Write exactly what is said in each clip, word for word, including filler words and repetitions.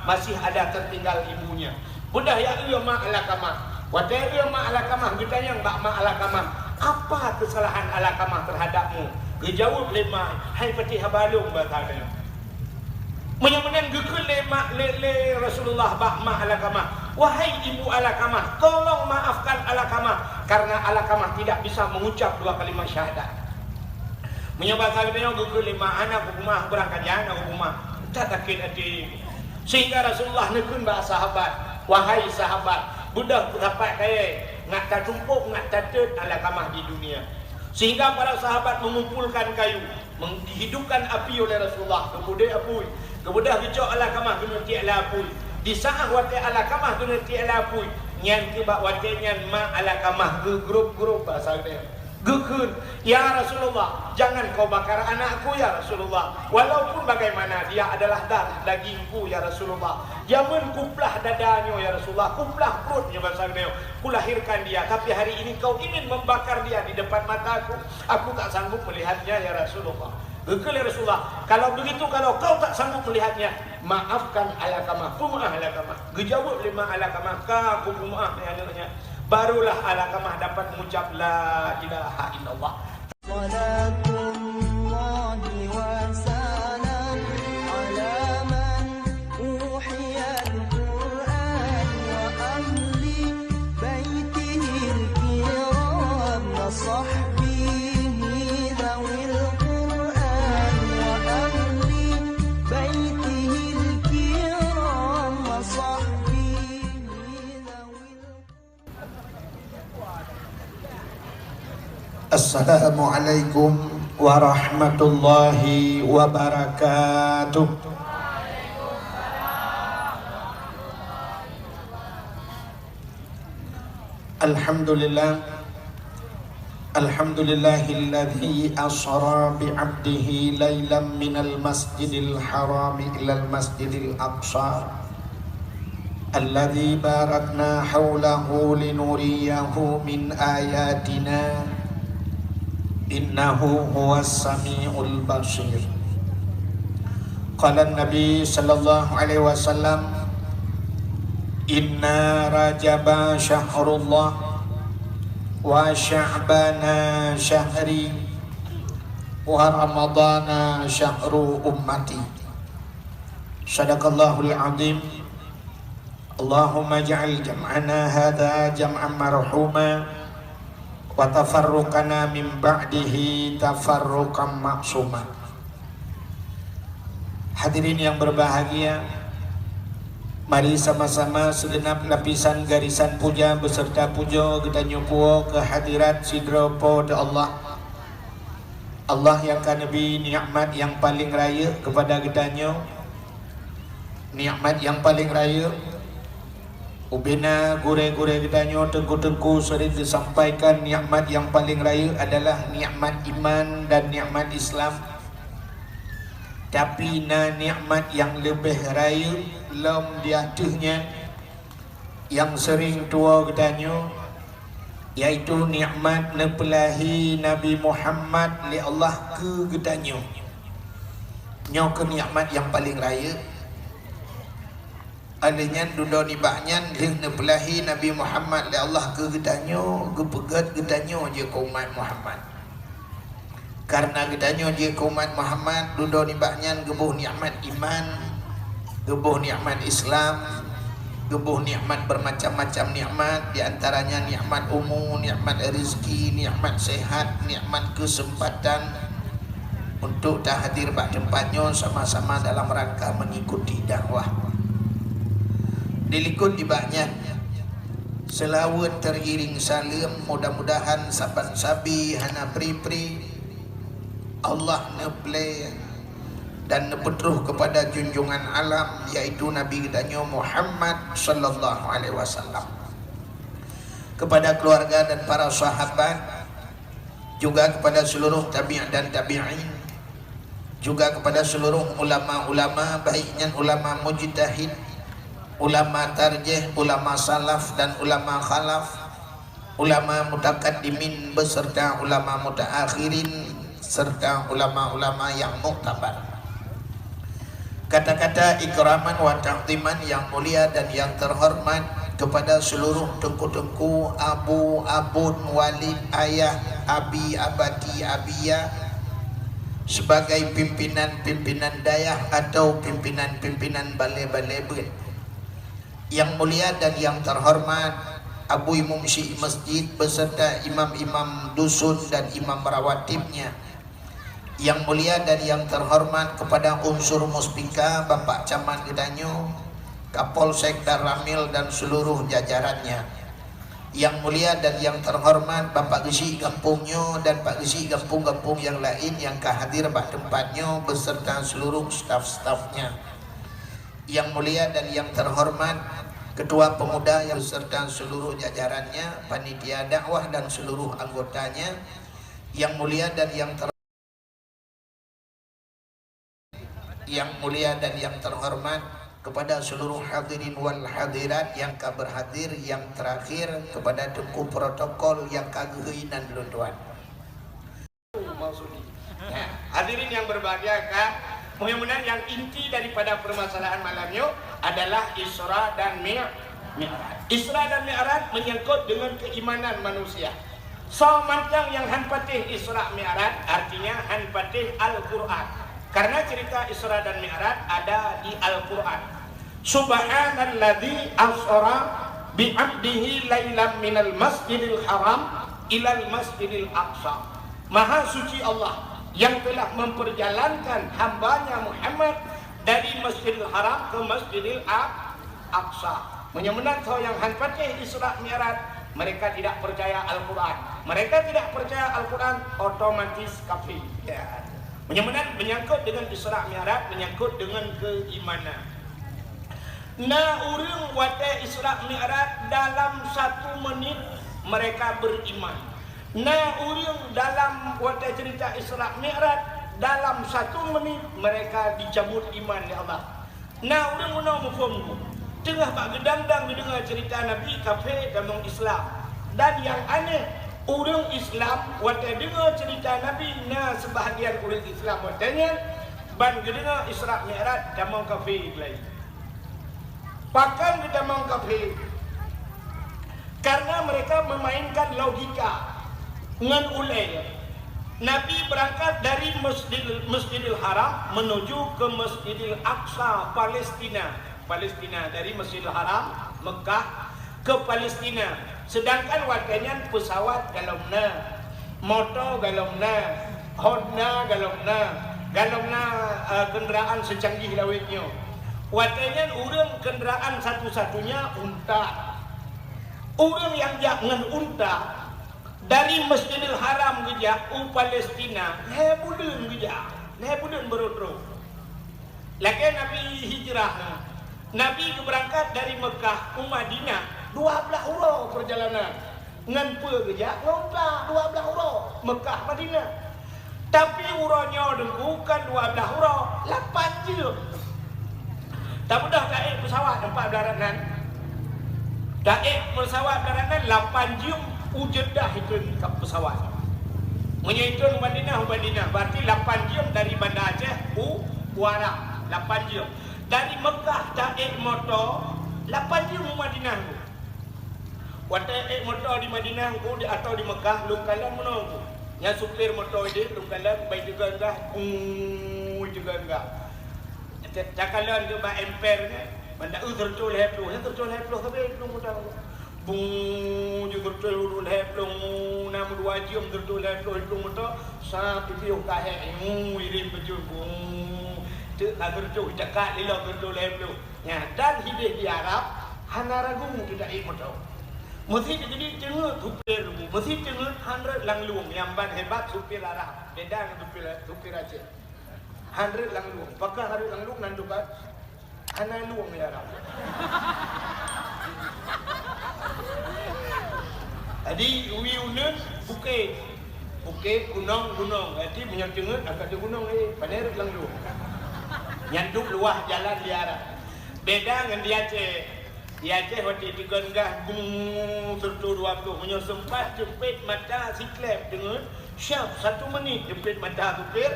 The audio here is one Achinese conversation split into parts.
Masih ada tertinggal ibunya. Beudôh ya eu ma Alakamah. Watée eu ma Alakamah geutanyong bak ma Alakamah, "Apa kesalahan Alakamah terhadapmu?" Geujaweueb lé ma, "Hai patéh haba lôn," basa geutanyoe. Meunyoe meunan geukheun lé ma, lé, lé Rasulullah bak ma Alakamah, "Wahai ibu Alakamah, tolong maafkan Alakamah, karena Alakamah tidak bisa mengucap dua kalimat syahadat." Meunyoe basa geutanyoe geukheun lé ma, "Hana kupeumah, beurangkajan hana kupeumah." That sakét até. Sehingga Rasulullah neukheun bak sahabat, "Wahai sahabat, beudôh sapat kayée, ngat tatumpok, ngat tateut Alakamah di dunia." Sehingga para sahabat mengumpulkan kayu, meng-, dihidupkan api oleh Rasulullah, geupeudeh apui, geubeudôh geucok Alakamah keuneuk tiek lé apui. Di saat watée Alakamah keuneuk tiek lé apui, nyan keuh bak watée nyan ma Alakamah geugrôb-grôb basa geutanyoe. Geukheun, "Ya Rasulullah, jangan kau bakar anakku, ya Rasulullah. Walaupun bagaimana, dia adalah darah dagingku, ya Rasulullah. Jameun kuplah dada nyoe, ya Rasulullah, kuplah pruet nyoe, basa geutanyoe, kulahirkan dia. Tapi hari ini kau ingin membakar dia di depan mataku. Aku tak sanggup melihatnya, ya Rasulullah." Geukheun lé Rasulullah, "Kalau begitu, kalau kau tak sanggup melihatnya, maafkan Alakamah, peumeu'ah Alakamah." Geujaweueb lé ma Alakamah, "Ka kupeumeu'ah lé aneuëk nyan." Barulah Alakamah dapat mengucap la ilaha illallah. صلاة الله وسلام على من أوحي القرآن وأهل بيته الكرام وصحبه ذوي القرآن وأهل بيته الكرام وصحبه ذوي Assalamualaikum warahmatullahi wabarakatuh. Alhamdulillah. Alhamdulillahilladzi asra bi 'abdihi lailam minal masjidil harami ilal masjidil aqsa. Alladzi barakna haulahu linuriyahu min ayatina, innahu huwas samiul basir. Qala Nabi sallallahu alaihi wasallam, "Inna Rajaba syahrullah, wa Sya'bana syahri, wa Ramadana syahru ummati." Sadaqallahul azim. Allahumma ja'al jam'ana hadza jam'an marhuma, wa tafarruqana min ba'dihi tafarruqan ma'suma. Hadirin yang berbahagia, mari sama-sama segenap lapisan garisan puja beserta puja geutanyoe puwoe keu hadirat sidroe Po teu Allah. Allah nyang ka neubri nikmat nyang paleng rayeuk keupada geutanyoe. Nikmat nyang paleng rayeuk, ubena gurée-gurée geutanyoe, teungku-teungku sering geusampaikan, nikmat nyang paleng rayeuk adalah nikmat iman dan nikmat Islam. Tapi na nikmat nyang leubeh rayeuk lom di ateueh nyan, nyang sering tuwoe geutanyoe, yaitu nikmat neupeulahi Nabi Muhammad lé Allah keu geutanyoe. Nyoe keuh nikmat nyang paleng rayeuk. Óh lheueh nyan, dudoe nibak nyan, lheueh neupeulahi Nabi Muhammad lé Allah keu geutanyoe, geupeugét geutanyoe jeuet keu umat Muhammad. Kareuna geutanyoe jeuet keu umat Muhammad, dudoe nibak nyan geuboh nikmat iman, geuboh nikmat Islam, geuboh nikmat bermacam-macam nikmat, di antaranya nikmat umu, nikmat rezeki, nikmat sehat, nikmat keuseumpatan untuk tahadir bak teumpat nyoe sama-sama dalam rangka mengikuti dakwah. Dilikot nibak nyan, seulaweuet teuiréng saleuem, mudah-mudahan saban sabe hana pri-pri Allah neuplé dan neupeutroh keupada junjungan alam, yaitu Nabi geutanyoe Muhammad sallallahu alaihi wasallam, keupada keuluwarga dan para sahabat, juga keupada seuluruh tabi' dan tabi'in, juga keupada seuluruh ulama-ulama, baik nyan ulama mujtahid, ulama tarjih, ulama salaf dan ulama khalaf, ulama mutakaddimin beserta ulama mutaakhirin, serta ulama-ulama nyang muktabar. Kata-kata ikraman wa ta'ziman yang mulia dan yang terhormat kepada seluruh teungku-teungku, abu, abon, walid, ayah, abi, abati, abiyah, sebagai pimpinan-pimpinan dayah atau pimpinan-pimpinan balai-balai beuet. Yang mulia dan yang terhormat, Abu Imum Syik Masjid beserta imam-imam dusun dan imam rawatibnya. Yang mulia dan yang terhormat kepada unsur Muspika, Bapak Camat geutanyoe, Kapolsek dan Ramil dan seluruh jajarannya. Yang mulia dan yang terhormat Bapak Geuchik gampông nyoe dan Pak Geuchik gampông-gampông yang lain yang ka hadir bak teumpat nyoe beserta seluruh staf-stafnya. Yang mulia dan yang terhormat Ketua Pemuda yang beserta seluruh jajarannya, panitia dakwah dan seluruh anggotanya. Yang mulia dan yang ter-, yang mulia dan yang terhormat kepada seluruh hadirin wal hadirat yang ka berhadir, yang terakhir kepada teungku protokol yang ka geuhôi nan lôn tuan. Maksudnya. Ya, hadirin yang berbahagia, kan? Mudah-mudahan yang inti daripada permasalahan malam nyoe adalah Isra dan Mi-, Mi'raj. Isra dan Mi'raj menyangkut dengan keimanan manusia. Soe mantong nyang han patéh Isra Mi'raj, artinya han patéh Al-Quran. Karena cerita Isra dan Mi'raj ada di Al-Quran. Subhanalladzi asra bi 'abdihi lailam minal masjidil haram ilal masjidil aqsa. Maha suci Allah yang telah memperjalankan hamba-Nya Muhammad dari Masjidil Haram ke Masjidil Aq-, Aqsa. Meunyoe meunan soe nyang han patéh Isra Mi'raj, mereka tidak percaya Al-Quran. Mereka tidak percaya Al-Quran, otomatis kafir. Ya. Meunyoe meunan menyangkut dengan Isra Mi'raj, menyangkut dengan keimanan. Na ureuëng watée Isra Mi'raj dalam satu menit mereka beriman. Na ureuëng dalam watée cerita Isra Mi'raj dalam satu menit mereka dicabut iman lé Allah. Na ureuëng meunoe muphom, teungoh bak geudang-dang geudeungoe cerita Nabi kafé tamong Islam. Dan nyang aneh, ureuëng Islam watée deungoe cerita Nabi, na seubahagian ureuëng Islam watée nyan ban geudeungoe Isra Mi'raj tamong kafé geuh laju. Pakon geutamong kafé? Karena mereka memainkan logika ngon ulée. Nabi berangkat dari Masjidil, Masjidil Haram menuju ke Masjidil Aqsa, Palestina. Palestina, dari Masjidil Haram, Mekah, ke Palestina. Sedangkan watée nyan pesawat galom na, moto galom na, Honda galom na, galom na, eh, kenderaan secanggih lawét nyoe. Watée nyan ureuëng kenderaan satu-satunya unta. Ureuëng nyang jak ngon unta dari Masjidil Haram geujak u Palestina, lhée buleuen geujak, lhée buleuen beurô-rô. Lagée Nabi hijrah, Nabi geubeurangkat dari Meukah u Madinah, dua blaih uroe peurjalanan. Ngon peue geujak? Ngon unta, dua blaih uroe, Meukah, Madinah. Tapi uroe nyoe Teungku kon dua blaih uroe, lapan jeuem. Tabeudôh taék peusawat empat blaih rot nan. Taék peusawat blaih rot nan lapan jeuem u Jeddah itu ka peusawat. Meunyoe itu u Madinah, u Madinah, berarti lapan jeuem dari Banda Aceh u, u Arab, lapan jeuem. Dari Meukah taék moto, lapan jeuem u Madinah. Watée ék moto di Madinah Teungku, di, atawa di Meukah, lôn kalon meunoe Teungku. Nyan supir moto idéh, lôn kalon, bai teugon gas, buu, teugon gas. Ta-, takalon keu bak emper nyan, banda, "Uh, seureutôh lhée ploh, nyan seureutôh lhée ploh sabe," lôn meutueng. Buu, jeuet seureutôh lhée ploh, na meudua jeuem seureutôh lhée ploh, lôn meutueng. Sa pipiôh ka hék, uh, irém peujeuet, buu. Teuk ka seureutôh, cakak lilom seureutôh lhée ploh. Nyan, dan hidéh di Arab, hana ragu teuka ék moto. Meusi teujadi teungeut supir, meusi teungeut han rhot lam lueng, nyang ban hebat supir Arab. Beda ngon supir, supir Aceh. Han rhot lam lueng. Pakon han rhot lam lueng, nan debat hana lueng di Arab. Jadi, wie uneuen bukét. Bukét, gunong, gunong. Jadi, meunyoe teungeut, angkat di gunong, eh, pane rhot lam lueng. Nyan duek luwah jalan di Arab. Beda ngon di Aceh. Di Aceh watée teugon gas, buu, seureutôh dua ploh. Meunyoe seumpat jeumpét mata siklep teungeut, siap satu menit jeumpét mata supir,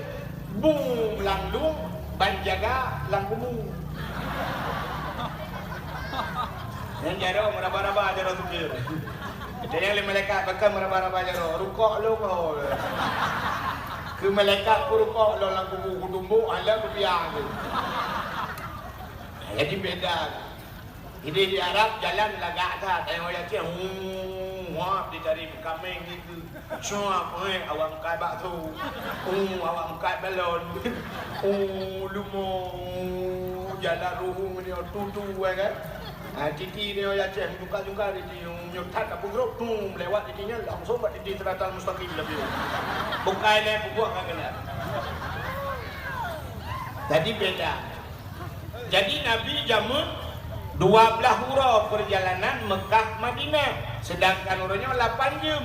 buu, lam lueng, Ban jaga lam kubu. Nyang jaroe meuraba-raba jaroe sukir. Tanyong lé malaikat, pakon meuraba-raba jaroe? Rukok lôn ho. Keu malaikat peurukok lôn lam kubu, kutumbok, hana kupiah tu. Jadi beda. Idéh di Arab jalan lagak that, tayong Aceh, hu, huap di tari meukaméng ngitu. Suap, eh, awak meukat bakso. Hu, awak meukat balon. Hu, lumo, jalan ruhueng nyoe tutu, eh, kan? Ha, titi nyoe Aceh, jungka-jungka titi, nyoe that tapeugrôp, tum, lewat titi nyan, langsung bak titi siratal mustaqim, Nabi. Bukai lé, bubuak ka keunan. Jadi beda. Jadi Nabi jameun dua blaih uroe peurjalanan Meukah Madinah, seudangkan uroe nyoe lapan jeuem.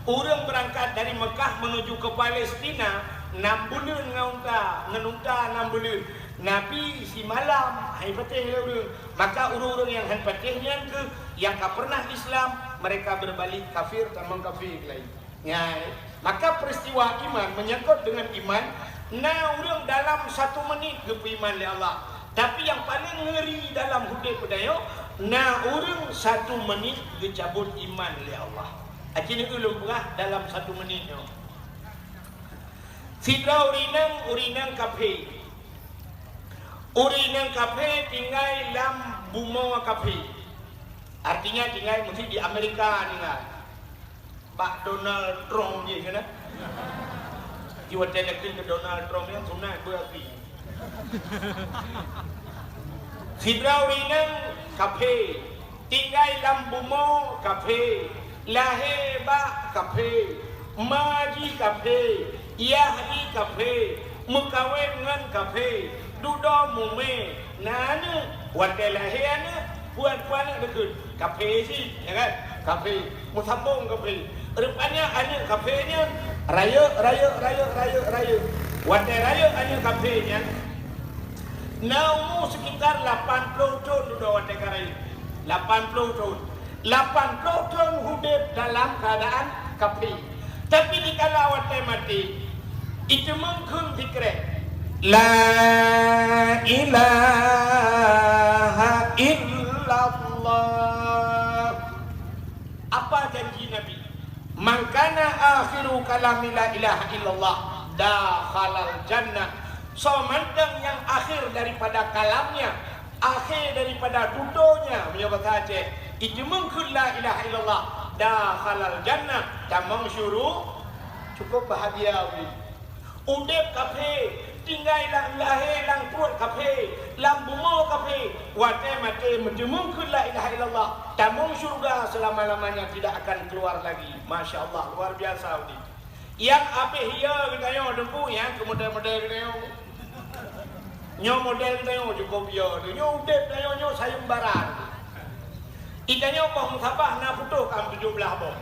Ureuëng beurangkat dari Meukah meunuju keu Palestina nam buleuen ngon unta, ngon unta nam buleuen. Nabi simalam hai patéh lé ureuëng. Maka ureuëng-ureuëng nyang han patéh nyan kheueh nyang ka peureunah Islam, mereka berbalik kafir, tamong kafé laén. Nyan, maka peristiwa iman menyangkut dengan iman, na ureuëng dalam satu menit geupeuiman lé Allah. Tapi nyang paleng ngeuri dalam udeb geutanyoe, na ureuëng satu menit geucabot iman lé Allah. Aci ulôn peugah dalam satu menit nyoe. Sidroe ureuëng inong, ureuëng inong kafé. Ureuëng inong kafé tinggai lam bumoe kafé. Artinya tinggai meusti di Amerika tinggai. Bak Donald Trump jih keunan. Jiwatée dakeuet keu Donald Trump nyang sunat beuapi. Sidroe ureuëng inong kafé, tinggai lam bumoe kafé, lahé bak kafé, ma jih kafé, yah jih kafé, meukawen ngon kafé, dudoe mumé, na aneuëk, watée lahé aneuëk, buet-buet aneuëk deukeue. Kafé cit, ya kan? Kafé. Meusambong kafé. Rupanya aneuëk kafé nyan rayeuk, rayeuk, rayeuk, rayeuk, rayeuk. Watée rayeuk aneuëk kafé nyan, na umu sekitar lapan ploh thon dudoe watée ka rayeuk. Lapan ploh thon. Lapan ploh thon udeb dalam keuadaan kafé. Tapi dikala watée maté, iteumeung kheun sikrek, "La ilaha illallah." Apa janji Nabi? "Man kana akhiru kalami la ilaha illallah, dakhalal jannah." Soe mantong nyang akhé daripada kalamnya, akhé daripada tutonya, meunyoe basa Aceh, iteumeung kheun la ilaha illallah, dakhalal jannah, tamong syuru-, cukup bahagia ulih. Udeb kafé, tinggai lam lahé lam pruet kafé, lam bumoe kafé, watée maté meuteumeung kheun la ilaha illallah, tamong syeuruga seulama-lamanya tidak akan keluar lagi. Masya Allah, luar biasa udeb. Nyang abéh yo geutanyoe Teungku, nyang keu model-model geutanyoe. Nyoe model geutanyoe cukup yo, nyoe udeb geutanyoe nyoe sayeumbara. Geutanyoe boh musabah na putôh kam tujoh blaih boh.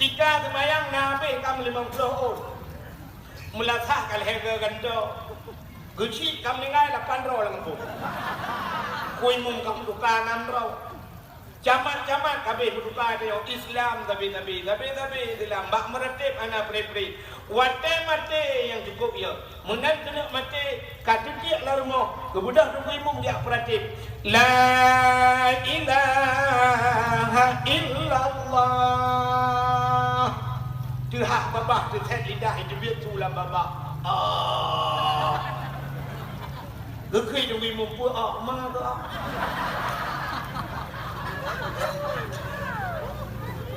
Tika seumayang na abéh kam limong ploh ôn. Meulasah ka lhée gantoe. Geuchik kam tinggai lapan droe lam gampông. Kui mum kam tuka nam droe. Camat-camat ka abéh meutuka tanyoe, Islam sabe-sabe, sabe-sabe Islam, bak meuratéb hana pré-pré. Watée maté nyang cukup yo. Meunan keuneuk maté, ka teutiek lam rumoh, geubeudôh Teungku Imum jak peuratéb. La ilaha illallah. Teuhah babah, teuthét lidah, iteubiet su lam babah. Ah. Geukheun Teungku Imum peue, ah, ma keu, ah.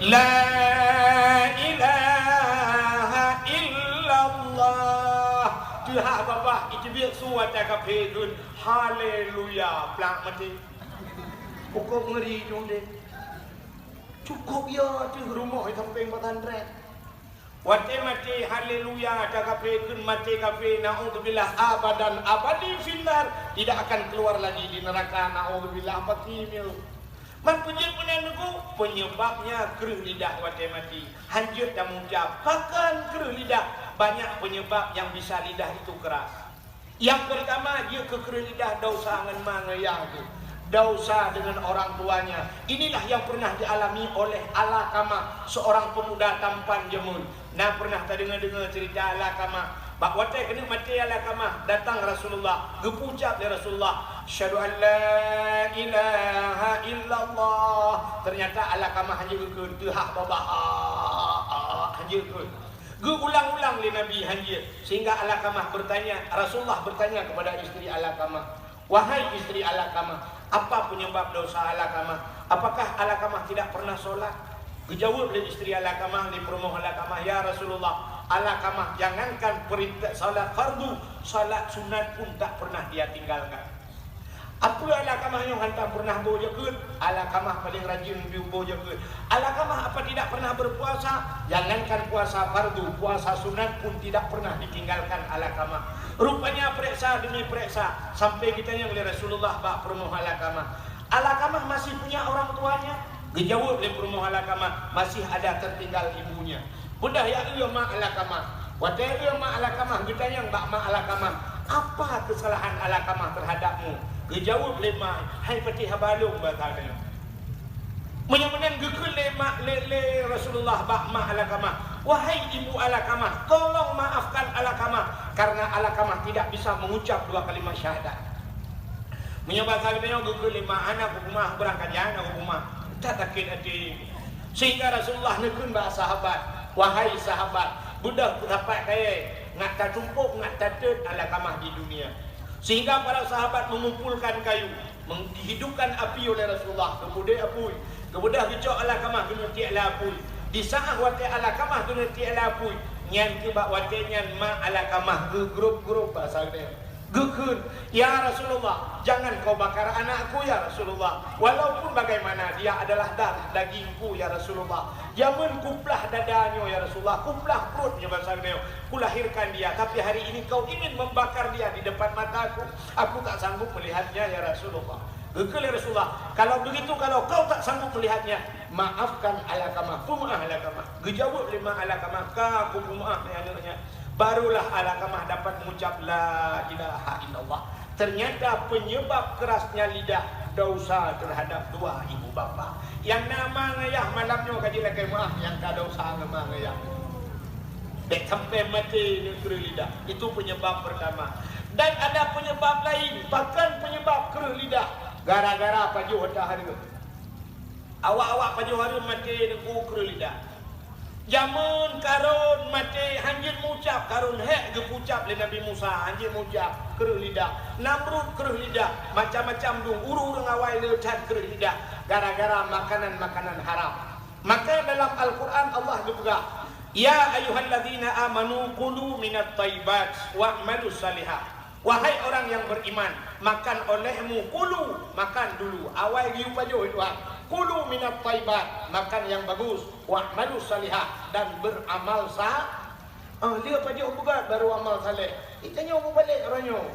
La ilaha illallah. Teuhah babah, iteubiet su ata kafé kheun, haleluya, plak maté. Cukup ngeri tu deh. Cukup ya tu rumoh di sampéng pesantren. Watée maté, haleluya, ata kafé kheun maté kafé, naudzubillah, abadan abadi finnar, tidak akan keluar lagi di neraka, naudzubillah, pasti mieu. Man peujeuet meunan Teungku, penyebabnya kreueh lidah watée maté. Hanjeuet tameucab, pakon kreueh lidah? Banyak penyebab yang bisa lidah itu keras. Yang pertama, jeuet keu kreueh lidah desya ngon ma ngon yah jih. Desya dengan orang tuanya. Inilah yang pernah dialami oleh Alqamah, seorang pemuda tampan jameun. Na pernah tadeungoe-deungoe cerita Alqamah? Bak watée keuneuk maté Alakamah, datang Rasulullah, geupeucap lé Rasulullah, "Asyhadu an la ilaha illallah." Ternyata Alakamah hana geukheun, teuhah babah, hana geukheun. Geuulang-ulang lé Nabi hana, sehingga Alakamah bertanya, Rasulullah bertanya kepada istri Alakamah, "Wahai istri Alakamah, apa penyebab dosa Alakamah? Apakah Alakamah tidak pernah sholat?" Geujaweueb lé istri Alakamah, lé peurumoh Alakamah, "Ya Rasulullah, Alakamah jangankan perintah salat fardu, salat sunat pun tak pernah dia tinggalkan." "Apa Alakamah nyoe hantom pernah boh jakeuet?" Alakamah paling rajin boh jakeuet. "Alakamah apa tidak pernah berpuasa?" Jangankan puasa fardu, puasa sunat pun tidak pernah ditinggalkan Alakamah. Rupanya pereksa demi pereksa, sampai geutanyong lé Rasulullah bak peurumoh Alakamah, "Alakamah masih punya orang tuanya?" Geujaweueb lé peurumoh Alakamah, "Masih ada tertinggal ibunya." Beudôh ya eu mak Alakamah. Watée eu mak Alakamah geutanyong bak mak Alakamah, "Apa kesalahan Alakamah terhadapmu?" Geujaweueb lé mak, "Hai patéh haba lôn basa nyoe." Meunyoe meunan geukheun lé mak, lé, lé Rasulullah bak mak Alakamah, "Wahai ibu Alakamah, tolong maafkan Alakamah karena Alakamah tidak bisa mengucap dua kalimat syahadat." Meunyoe basa geutanyoe geukheun lé mak, "Hana kupeumah, beurangkat jih hana kupeumah." That sakét até. Sehingga Rasulullah neukheun bak sahabat, "Wahai sahabat, beudôh peusapat kayée ngat tatumpôk ngat tateut Alakamah di dunia." Sehingga para sahabat mengumpulkan kayu, menghidupkan api oleh Rasulullah, geupeudeh apui, geubeudôh geucok Alakamah keuneuk tiek lam apui. Di saát watée Alakamah keuneuk tiek lam apui, nyan keuh bak watée nyan mak Alakamah geugrôb-grôb basa geutanyoe. Geukheun, "Ya Rasulullah, jangan kau bakar anakku, ya Rasulullah. Walaupun bagaimana, dia adalah darah dagingku, ya Rasulullah. Jameun kuplah dada nyoe, ya Rasulullah, kuplah pruet nyoe basa geutanyoe, kulahirkan dia, tapi hari ini kau ingin membakar dia di depan mataku. Aku tak sanggup melihatnya, ya Rasulullah." Geukheun lé Rasulullah, "Kalau begitu, kalau kau tak sanggup melihatnya, maafkan Alakamah, peumeu'ah Alakamah." Geujaweueb lé mak Alakamah, "Ka kupeumeu'ah lé aneuëk nyan." Barulah Alakamah dapat mengucap la ilaha illallah. Ternyata penyebab kerasnya lidah dosa terhadap dua ibu bapa. Nyang na ma ngon ayah malam nyoe ka jilakée meu'ah nyang ka dosa ngon ma ngon ayah. Bék sampai maté neukreueh lidah. Itu penyebab pertama. Dan ada penyebab lain. Pakon penyebab kreueh lidah? Gara-gara pajoh hareuem. Awak-awak pajoh hareuem maté neukreueh lidah. Jameun Karun maté hanjeuet meucab, Karun hék geupeucab lé Nabi Musa, hanjeuet meucab, kreueh lidah. Namrud kreueh lidah, macam-macam dum ureuëng-ureuëng awai le that kreueh lidah gara-gara makanan-makanan haram. Maka dalam Al-Quran Allah geupeugah, "Ya ayyuhalladzina amanu kulu minat thayyibat wa'malus salihah." Wahai orang yang beriman, makan olehmu, kulu, makan dulu. Awai geuyue pajoh itu ha. Kulu minat thayyibat, makan yang bagus, wa'malus salihah, dan beramal sa-, ah, dia pajoh beugét baru amal saleh. Kita nyoe mubalek orang nyoe.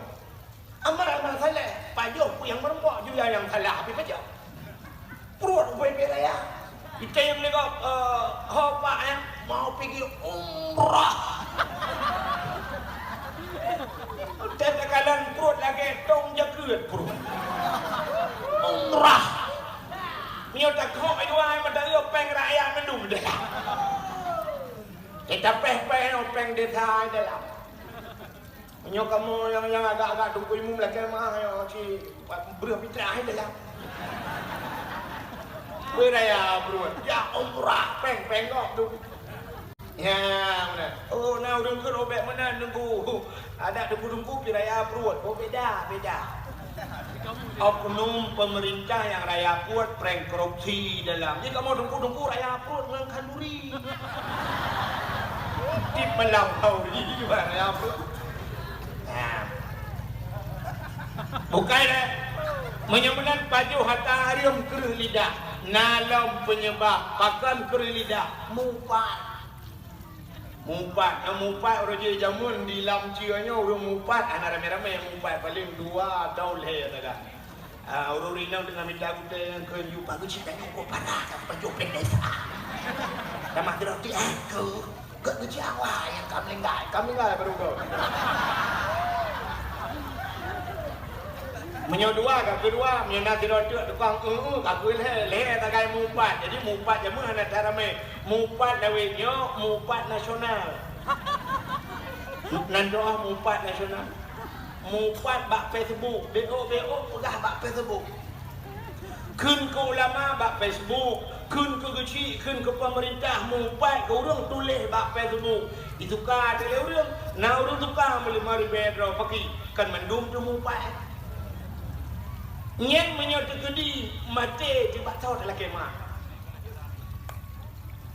Amal-amal saleh, pajoh peue nyang meureumpok, juya nyang salah, tapi pajoh. Pruet ubé-ubé raya. Itém lé gob, eh, ho pak, eh, mau pigi umrah. Teuh takalon pruet lagée tong jakeuet pruet. Umrah. Meunyoe takok dua, eh, mata uroe péng rakyat mandum deh. Kita péh-péh péng desa dalam. Nyoe kamoe nyang, nyang agak-agak teungku imum lakée meu'ah nyoe ci breueh pitrah dalam. Weh raya pruet, ya umrah, péng-péng gob tu. Ya, meunan. Oh, na ureuëng keu robek meunan teungku. Adak teungku-teungku pi raya pruet. Oh, beda, beda. Oknum pemerintah nyang raya pruet, péng korupsi dalam. Jadi kamoe teungku-teungku raya pruet ngon khanduri. Di malam hari juga ya, bro. Nah. Bukai deh. Meunyoe meunan pajoh hareuem kreueh lidah. Na lom penyebab pakon kreueh lidah. Mupat. Mupat. Nyang mupat uroe jih jameun di lam cie nyoe ureuëng mupat hana ramé-ramé mupat paléng dua atau lhée saja. Ah, ureuëng inong teungoh mita gutée nyang kheun, "Yue pageue cit tanyoe kok parah ka pajoh péng desa." Tamah geuroti, "Eh, keu, gét geujawa nyang ka meuninggai, ka meuninggai baru gob." Meunyoe dua ka keudua, meunyoe na sidroe teuk tukang, "Eh, eh," ka keu lhée, lhée sagai mupat. Jadi mupat jameun hana that ramé. Mupat lawét nyoe, mupat nasional. Nan doa mupat nasional. Mupat bak Facebook, beok-beok peugah bak Facebook. Kheun keu ulama bak Facebook, kheun keu geuchik, kheun keu pemerintah, mupat keu ureuëng tuléh bak Facebook. Ituka teuh lé ureuëng, na ureuëng tuka meulima ribée droe paki, kan mandum teuh mupat. Nyan meunyoe teukeudi maté tibak thot lakée mat.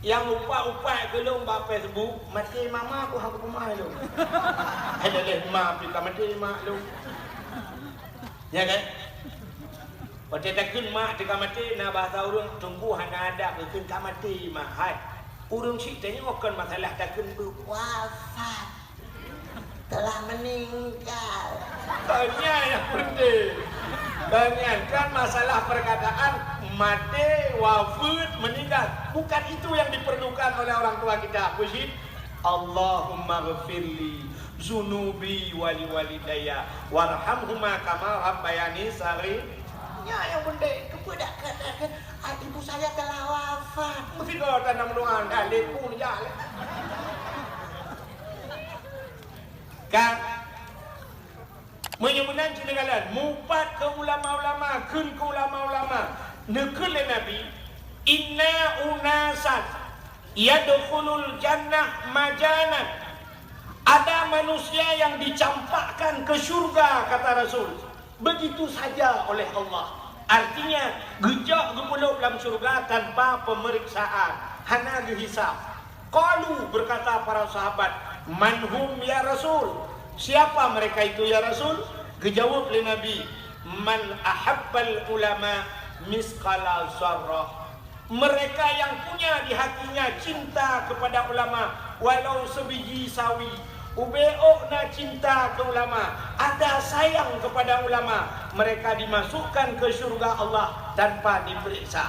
Nyang upat-upat keu lôn bak Facebook, maté mama ku hana kupeumai lôn. Hai leleh ma pih ka maté mak lôn. Ya kan? Watée takheun mak teuka maté, na bahasa ureuëng, teungku hana adab geukheun ka maté mak. Hai, ureuëng syiek tanyoe kon masalah takheun beuwafat. Telah meninggal. Tanya yang penting. Tanya kan masalah perkataan mati, wafat, meninggal. Bukan itu yang diperlukan oleh orang tua kita. Puji. Allahumma ghfirli zunubi wali walidaya warhamhuma kama rabbayani sari. Ya yang penting, kepada katakan, "Ah, ibu saya telah wafat." Mesti kau tanam doa, dah lepung ya. Kan? Meunyoe meunan cit neukalon, mupat keu ulama-ulama, kheun keu ulama-ulama. Neukheun lé Nabi, "Inna unasan yadkhulul jannah majanan." Ada manusia yang dicampakkan ke syurga, kata Rasul. Begitu saja oleh Allah. Artinya, geujok geupeulop lam syurga tanpa pemeriksaan, hana geuhisab. Qalu, berkata para sahabat, "Man hum ya Rasul?" Siapa mereka itu ya Rasul? Geujaweueb lé Nabi, "Man ahabbal ulama misqala zarrah." Mereka yang punya di hatinya cinta kepada ulama walau sebiji sawi. Ubé ôk na cinta ke ulama, ada sayang kepada ulama, mereka dimasukkan ke syurga Allah tanpa diperiksa.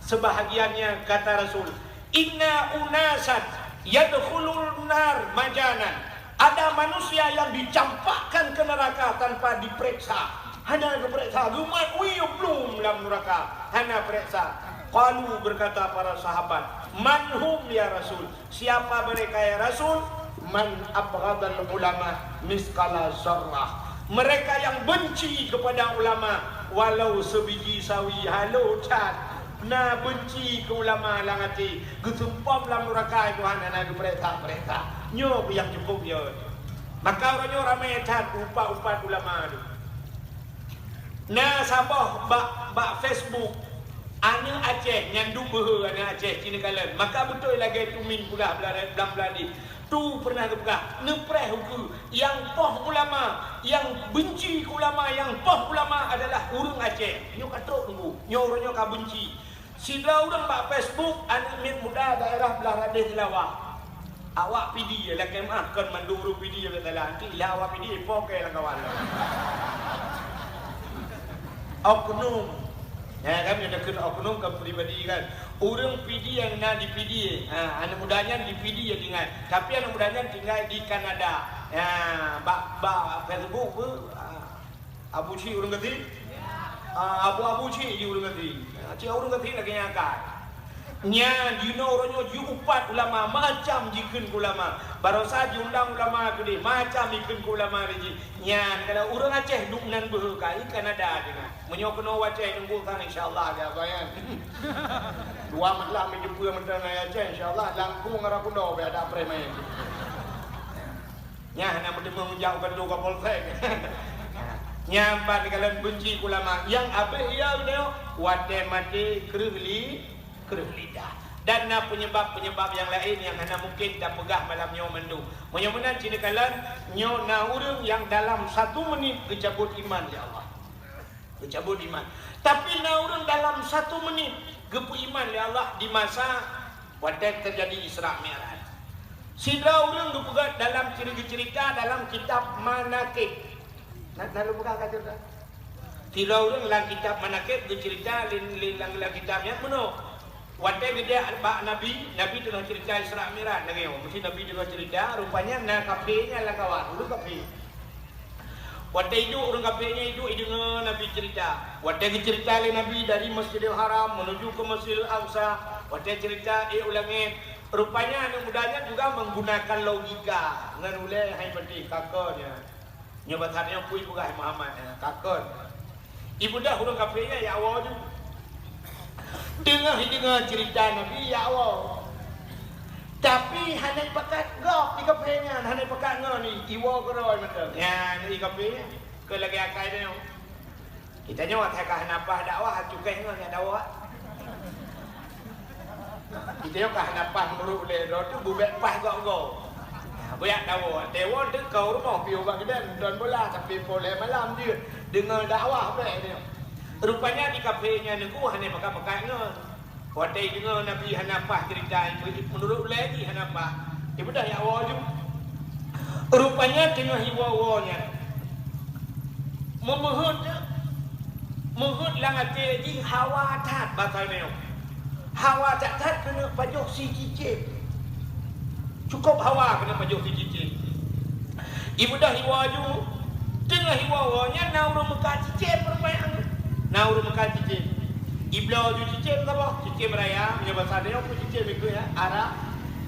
Sebahagiannya kata Rasul, "Inna unasan yadkhulun nar majanan." Ada manusia yang dicampakkan ke neraka tanpa diperiksa. Hana geuperiksa, geumat wie blum lam neraka. Hana periksa. Qalu, berkata para sahabat, "Man hum ya Rasul?" Siapa mereka ya Rasul? "Man abghadal ulama misqala zarrah." Mereka yang benci kepada ulama walau sebiji sawi, halo that. Na benci keu ulama lam até, geusumpom lam nuraka Tuhan hana geupeuriksa-peuriksa. Nyoe pih nyang cukup yo. Maka uroe nyoe ramé that upat-upat ulama tu. Na saboh bak, bak Facebook, aneuk Aceh nyan duek beuhe aneuk Aceh cit neukalon. Maka beutôi lagée tumin peugah bla-, blang bladeh. Tu pernah geupeugah, neupreh ukeue, nyang poh ulama, nyang benci keu ulama, nyang poh ulama adalah ureuëng Aceh. Nyoe ka trok teungku, nyoe ureuëng nyoe ka benci. Sidroe ureuëng bak Facebook, aneuk miet muda daerah Blah Radeh Seulawah. Awak Pidie, lakée meuah kon mandum ureuëng Pidie bak salah, anti lah awak Pidie, poh kée lam kawan. Oknum. Ya kan, nyoe takheun oknum kan pribadi kan. Ureuëng Pidie nyang na di Pidie. Ha, aneuk muda nyan di Pidie tinggai. Tapi aneuk muda nyan tinggai di Kanada. Ya, bak, bak Facebook pun, ha, Abu Cik ureuëng Geuthie. Ha, Abu-Abu Cik di ureuëng Geuthie. Ha, cik ureuëng Geuthie lagée nyan kan. Nyan, jinoe uroe nyoe jiupat ulama, macam jikheun keu ulama. Barosa jiundang ulama keudeh, macam jikheun keu ulama lé jih. Nyan, kalau ureuëng Aceh duek nan beuhe ka, i Kanada tinggai. Meunyoe keunoe watée nunggu sang, insya Allah, ya, Abang, ya. Dua malam meujeupeue meuteun ngon Aceh, insya Allah, langkung arah kuno, beu ada preman. Nyan, hana meuteumé meujak u kantor Kapolsek. Nyan, ban kalon benci ulama. Nyang abéh, ya, udah, watée maté, kreueh li-, kreueh lidah. Dan na penyebab-penyebab nyang laén nyang hana mungkin tapeugah malam nyoe mandum. Meunyoe meunan cit neukalon, nyoe na ureuëng nyang dalam satu menit geucabut iman lé Allah. Geucabut iman. Tapi na ureuëng dalam satu menit geupeu iman lé Allah di masa watée teujadi Isra Mi'raj. Sidroe ureuëng geupeugah dalam ciri-, geuceurita dalam kitab Manaqib. Na, na lôn peugah ka ceurita? Sidroe ureuëng lam kitab Manaqib geuceurita lé, lé, lam, lam kitab nyan meunoe. Watée geujak bak Nabi, Nabi teungoh ceurita Isra Mi'raj lagée nyoe. Meusti Nabi teungoh ceurita, rupanya na kafé nyan lam kawan, ureuëng kafé. Watée iduek ureuëng kafé nyan iduek, ideungoe Nabi ceurita. Watée geuceurita lé Nabi dari Masjidil Haram menuju ke Masjidil Aqsa, watée ceurita ék u langét, Rupanya aneuk muda nyan juga menggunakan logika ngon ulèe hai peutih kakon nyan. Nyoe basa nyoe pui peugah Muhammad, eh, kakon. Ibeudôh ureueng kafé nyan jak woe ju. Teungoh jideungoe ceurita Nabi jak woe. Tapi hana ipakat gob di kafé nyan, hana ipakat ngon i, iwoe keudroe mantong. Nyan i kafé nyan, keu lagèe akai nyoe. Geutanyoe asai ka hana paih dakwah, cukai ngon nyang dakwah. Geutanyoe ka hana paih meurok lé droe teuh, beubèk paih gob-gob. Nah, beuyak dakwah. Watèe woe teuh ka u rumoh piôh bak keude nonton bola sampai pukul lhèe malam jeuet deungoe dakwah bèk nyoe. Rupanya di kafé nyan Teungku hana pakat-pakat ngon. Watèe deungoe Nabi hana paih ceurita, meunurot ulèe jih hana paih. Ibeudôh jak woe ju. Rupanya teungoh iwoe-woe nyan, meumeuheuet, meuheuet lam até jih hawa that basa nyoe. Hawa that-that keuneuk pajoh si cicém. Cukôp hawa keuneuk pajoh si cicém. Ibeudôh iwoe ju, teungoh iwoe-woe nyan na ureueng meukat cicém rupanya. Na ureueng meukat cicém. Ibloe ju cicém saboh, cicém raya, meunyoe basa tanyoe pun cicém ikeu nyan, ara,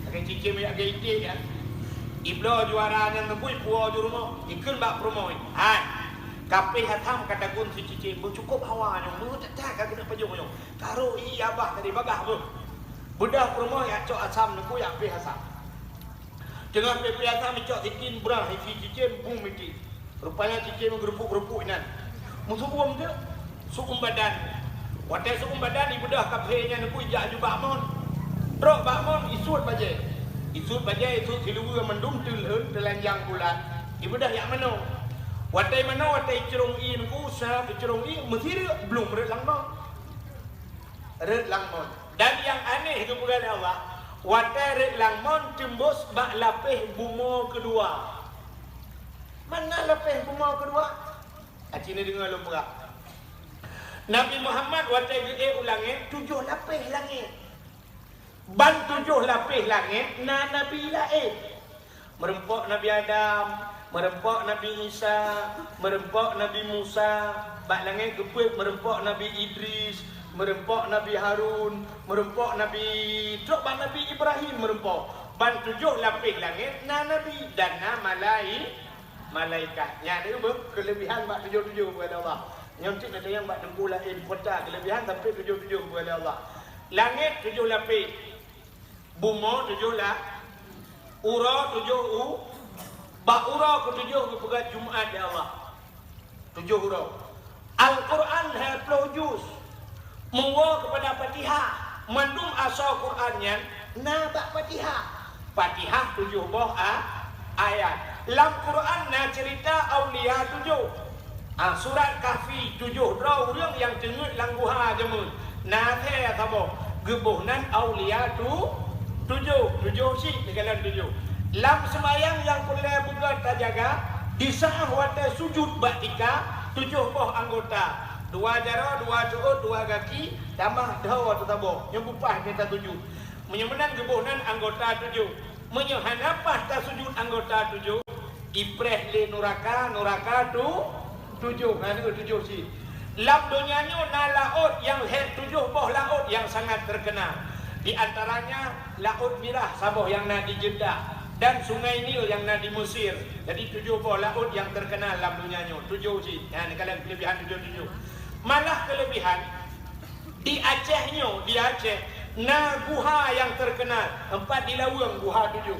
lagèe cicém lagèe iték nyan. Ibloe ju ara nyan neubui puwoe ju rumoh, ikheun bak peurumoh, "Hai, ka péh asam ka tagun si cicém, beucukôp hawa nyoe, meuheuet that-that ka keuneuk pajoh nyoe. Tarô ié abah tadi bagah beuh." Beudôh peurumoh jak cok asam Teungku jak péh asam. Teungoh péh-péh asam icok sikin brang isi cicém bung mité. Rupanya cicém geureupuk-geureupuk inan. Meuseu'uem teuk, seu'uem badan. Watèe seu'uem badan ibeudôh kafé nyan Teungku ijak ju bak mon. Trok bak mon isuet bajèe. Isuet bajèe isuet siluweue mandum teulheun teulanjang bulat. Ibeudôh jak manoe. Watèe manoe watèe icrông ié Teungku, sa icrông ié meusireuk blum rhot lam mon. Rhot lam mon. Dan nyang aneh geupeugah lé Allah, watèe rhot lam mon teumbôs bak lapéh bumoe keudua. Mana lapéh bumoe keudua? Aci neudeungoe lôn peugah. Nabi Muhammad watèe geuék u langèt, tujoh lapéh langèt. Ban tujoh lapéh langèt na nabi laén. Meurumpok Nabi Adam, meurumpok Nabi Isa, meurumpok Nabi Musa, bak langèt geupeuet meurumpok Nabi Idris, meurumpok Nabi Harun, meurumpok Nabi, trok bak Nabi Ibrahim meurumpok. Ban tujoh lapéh langèt na nabi dan na malai-, malaikat. Nyan deuh beuh keuleubihan bak tujoh-tujoh buet Allah. Nyoe cit na tanyong bak teungku laén kota keuleubihan sampai tujoh-tujoh buet Allah. Langèt tujoh lapéh. Bumoe tujoh la-, uroe tujoh u-, bak uroe keutujoh geupeugah Jumat lé Allah. Tujoh uroe. Al-Quran lhèe ploh juz. Meuwoe keupada Fatihah. Mandum asoe Quran nyan na bak Fatihah. Fatihah tujoh boh a-, ayat. Lam Quran na ceurita aulia tujoh. Ah, surat Kahfi, tujoh droe ureueng nyang teungeut lam guha jameun. Na lhèe saboh, geuboh nan aulia tu-, tujoh, tujoh cit neukalon tujoh. Lam seumayang nyang peureulèe beugöt tajaga, di saát watèe sujut bak tika, tujoh boh anggota, dua jaroe, dua seuôt, dua gaki, tamah dhoe teusaboh, nyoe beupaih mita sujut. Meunyoe meunan geuboh nan anggota tujoh. Meunyoe hana paih tasujut anggota tujoh, ipreh lé nuraka, nuraka tu-, tujoh, na tujoh cit. Lam donya nyoe na laôt nyang lhèe tujoh boh laôt nyang sangat teukeunal. Di antaranya Laôt Mirah saboh nyang na di Jeddah dan Sungai Nil nyang na di Mesir. Jadi tujoh boh laôt nyang teukeunal lam donya nyoe, tujoh cit. Nyan neukalon keuleubihan tujoh-tujoh. Malah keuleubihan, Di Aceh nyoe, di Aceh, na guha nyang teukeunal, teumpat di Laweueng, Guha Tujoh.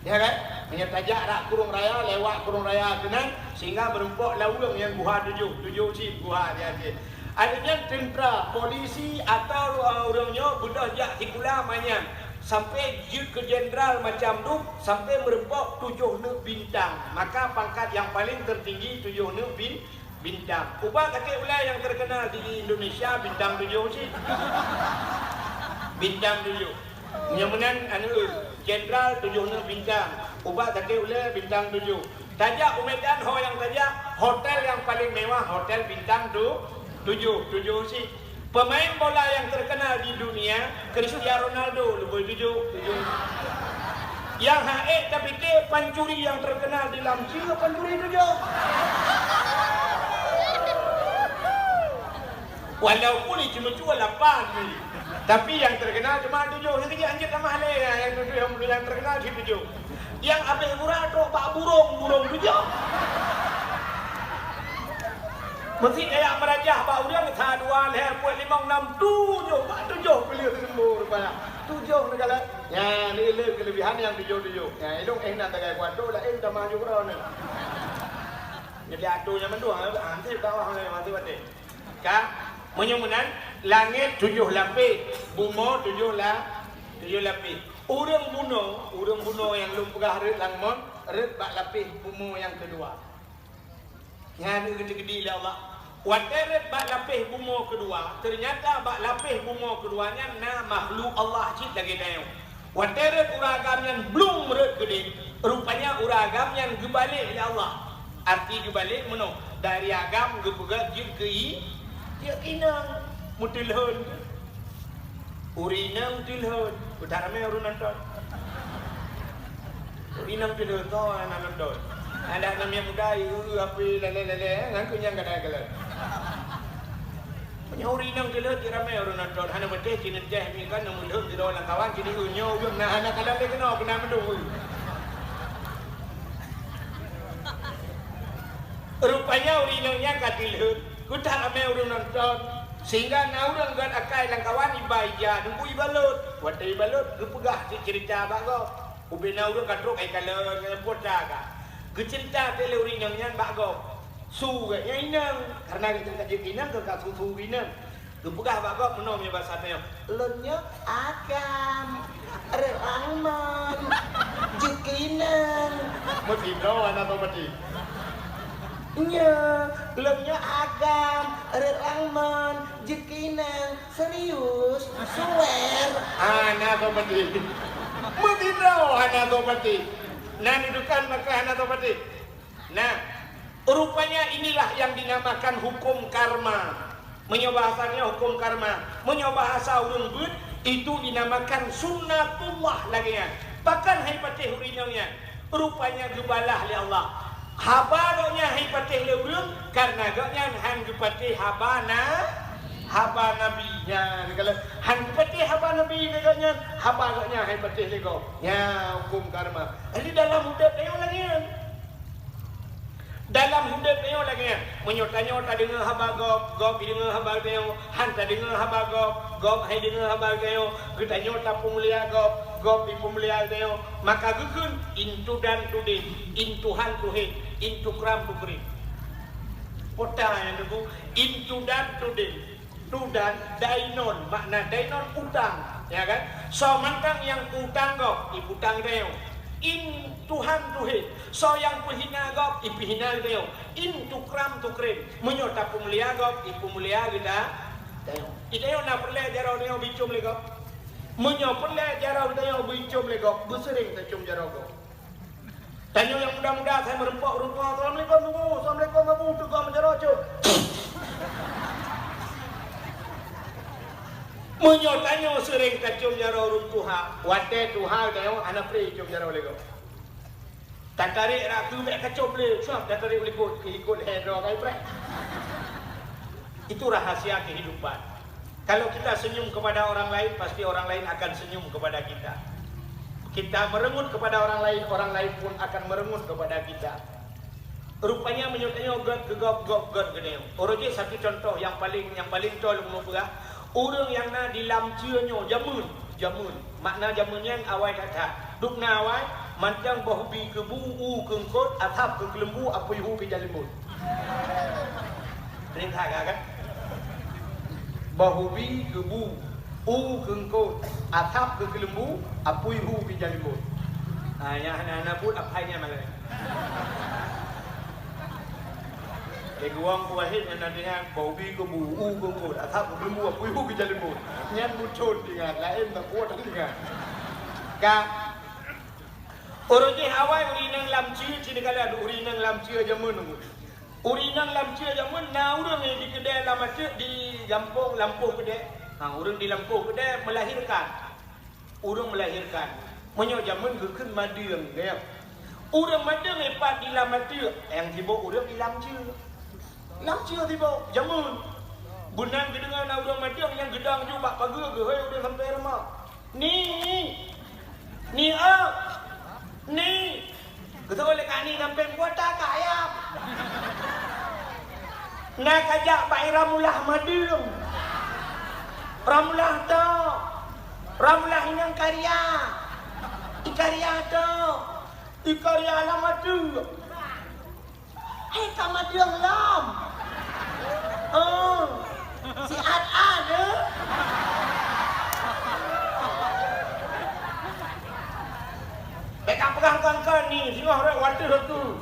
Ya kan? Meunyoe tajak rot Krueng Raya, lewat Krueng Raya keunan, sehingga meurumpok Laweueng nyang Guha Tujoh, tujoh cit guha di Aceh. Akhirnya tentera, polisi atau, eh, ureueng nyoe beudôh jak sikula manyang, sampai jeuet keu jenderal macam dum, sampai meurumpok tujoh neuk bintang. Maka pangkat nyang paling tertinggi tujoh neuk bin-, Bintang. Ubat sakét ulèe nyang terkenal di Indonesia, Bintang Tujoh cit. Bintang Tujoh. Nyang meunan, anu, Jenderal Tujoh Neuk Bintang. Ubat sakét ulèe, Bintang Tujoh. Tajak u Medan, ho nyang tajak, hotel nyang paling mewah, hotel Bintang Tu-, Tujoh, Tujoh cit. Pemain bola nyang terkenal di dunia, Cristiano Ronaldo, leubeh tujoh, tujoh. Nyang hana ék tapike, pancuri nyang terkenal di Lamcia, pancuri tujoh. Walaupun di Ceumeucue lapan ni. Tapi nyang terkenal cuma tujoh, nyang kejak hanjeuet tamah lé, nyang tujoh nyang terkenal cit tujoh. Nyang abéh gura trok bak burông, burông tujoh. Meusi kaya meurajah bak ureueng sa dua lhèe peuet limong nam tujoh, bak tujoh peuleueh leumbô rupanya. Tujoh neukalon. Nyan, ni le keulebihan nyang tujoh-tujoh. Nyan, ilông eh nan tagai kuat tu, laén tamah ju keudroe nyan. Jadi atu nyan mandua, hanté bawah nyan, hanté watèe. Ka, meunyoe meunan, langét tujoh lapéh, bumoe tujoh la-, tujoh lapéh. Ureueng bunoe, ureueng bunoe nyang lôn peugah rhët lam mon, rhët bak lapéh bumoe nyang keudua. Nyan geuteukeudi lé Allah. Watèe rhët bak lapéh bumoe keudua, teunyata bak lapéh bumoe keudua nyan na makhluk Allah cit lagèe tanyoe. Watèe rhët ureueng agam nyan blong rhët keudéh, rupanya ureueng agam nyan geubalek lé Allah. Arti geubalek meunoe, dari agam geupeugöt jeuet keu i-, jeuet keu inong, meuteulhon. Ureueng inong teulhon, beuta ramé ureueng nonton. Ureueng inong teulhon, toh na nonton. Adak na miet muda, ieu, api, lalé-lalé, eh, ngan keu nyang gadai galak. Meunyoe ureueng inong teulhon, cit ramé ureueng nonton. Hana beuteh, cit neuteh, mi kan, neumulhon, sidroe lam kawan, cit nyoe, nyoe, ureueng na hana kalon lé keunoe, keunan meudong, ureueng. Rupanya ureueng inong nyan ka teulhon, keu that ramé ureueng nonton, sehingga na ureueng göt akai lam kawan iba ija, teungku ibalot. Watèe ibalot, geupeugah cit ceurita bak gob. Ubé na ureueng ka trok ai kalon ngon pota ka. Geuceurita lé ureueng inong nyan bak gob. Su geuh nyan inong, karena geuh ka jeuet inong, geuh ka su-su inong. Geupeugah bak gob meunoe meunyoe basa tanyoe, "Lôn nyoe agam, rhët lam mon, jeuet keu inong." Meusidroe hana soe pati. "Nyoe, lôn nyoe agam, rhët lam mon, jeuet keu inong, serius, swear." Hana soe pati. Meusidroe hana soe pati. Na dudokan maka hana soe pati. Nah, rupanya inilah yang dinamakan hukum karma. Meunyoe bahasa nyoe hukum karma, meunyoe bahasa ureueng beuet, itu dinamakan sunnatullah lagèe nyan. Pakon han ipatéh ureueng inong nyan? Rupanya geubalah lé Allah. Haba gobnyan han ipatéh lé ureueng, karena gobnyan han geupatéh haba na-, haba Nabi. Nyan, kalau han geupatéh haba Nabi lé gobnyan, haba gobnyan han ipatéh lé gob. Nyan hukum karma. Jadi dalam udép tanyoe lagèe nyan. Dalam udép tanyoe lagèe nyan, meunyoe tanyoe tadeungoe haba gob, gob jideungoe haba tanyoe, han tadeungoe haba gob, gob han jideungoe haba tanyoe, geutanyoe tapeumulia gob, gob jipeumulia tanyoe, maka geukheun into dan to them, into hand to hand, into crown to crown. Peue ta nyang teungku, into dan to them. Tudan, dainon, makna dainon utang, ya kan? Soe mantong nyang utang gob, iputang geutanyoe. Into hand to hand, soe nyang peuhina gob, ipeuhina geutanyoe. Into crown to crown, meunyoe tapeumulia gob, ipeumulia geuta-, geutanyoe. Geutanyoe na peureulèe jaroe tanyoe beuicom lé gob? Meunyoe peureulèe jaroe geutanyoe beuicom lé gob, beuseuring tacom jaroe gob. Tanyoe nyang muda-muda, asai meureumpok ureueng tuha, "Assalamualaikum, Teungku." "Assalamualaikum, Abu." Teungku meujaroe cok. Meunyoe tanyoe seuring tacom jaroe ureueng tuha, watèe tuha tanyoe hana pré icom jaroe lé gob. Tatarek rot keu bèk kacom lé, cuab tatarek u likot, keu likot lhèe droe kai preh. Itu rahasia kehidupan. Kalau kita senyum kepada orang lain, pasti orang lain akan senyum kepada kita. Kita merengut kepada orang lain, orang lain pun akan merengut kepada kita. Rupanya meunyoe tanyoe göt keu gob, gob göt keu tanyoe. Uroe jih satu contoh nyang paleng, nyang paleng toe lôn peugah, ureueng nyang na di lam ceue nyoe jameun, jameun. Makna jameun nyan awai that-that. Dum na awai, mantong boh bi keu bu, u keu eungkot, asab keu keuleumbu, apui hu keu jalimbot. Peurintah ka, kan? Boh bi keu bu, u keu eungkot, asab keu keuleumbu, apui hu keu jalimbot. Ha, nyang hana-hana buet, apai nyan malèe. Lé guwang ku Wahid nyan na deungon, boh bi keu bu, u keu eungkot, asab keu keuleumbu, apui hu keu jalimbot. Nyan bucon deungon, laén tak kuat deungon. Ka, ureueng jih awai ureueng inong lam ceue, cit neukalon ureueng inong lam ceue jameun. Ureueng inong lam ceue jameun na ureueng di keudè lam ateueh di gampông lampôh keudè. Ha, ureueng di lampôh keudè melahirkan. Ureueng melahirkan. Meunyoe jameun geukheun madeueng, geuh. Ureueng madeueng ipat di lam ateueh, nyang sibok ureueng di lam ceue. Lam ceue sibok, jameun. Beunang geudeungoe na ureuëng madeueng nyang geudong ju bak pageue geuhôi ureuëng sampoe rumoh. "Ni! Ni, oh! Ni!" Geuseuôt lé Kak Ni sampoe kuta Kak Ayam. Na kajak bak Ramlah madeueng. Ramlah to. Ramlah inong karya. Ikarya to. Ikarya lam ateueh. Hai ka madeueng lom. Oh, siat-at, eh? Bèk ka peugah kon-kon ni, singoh rot watèe roku.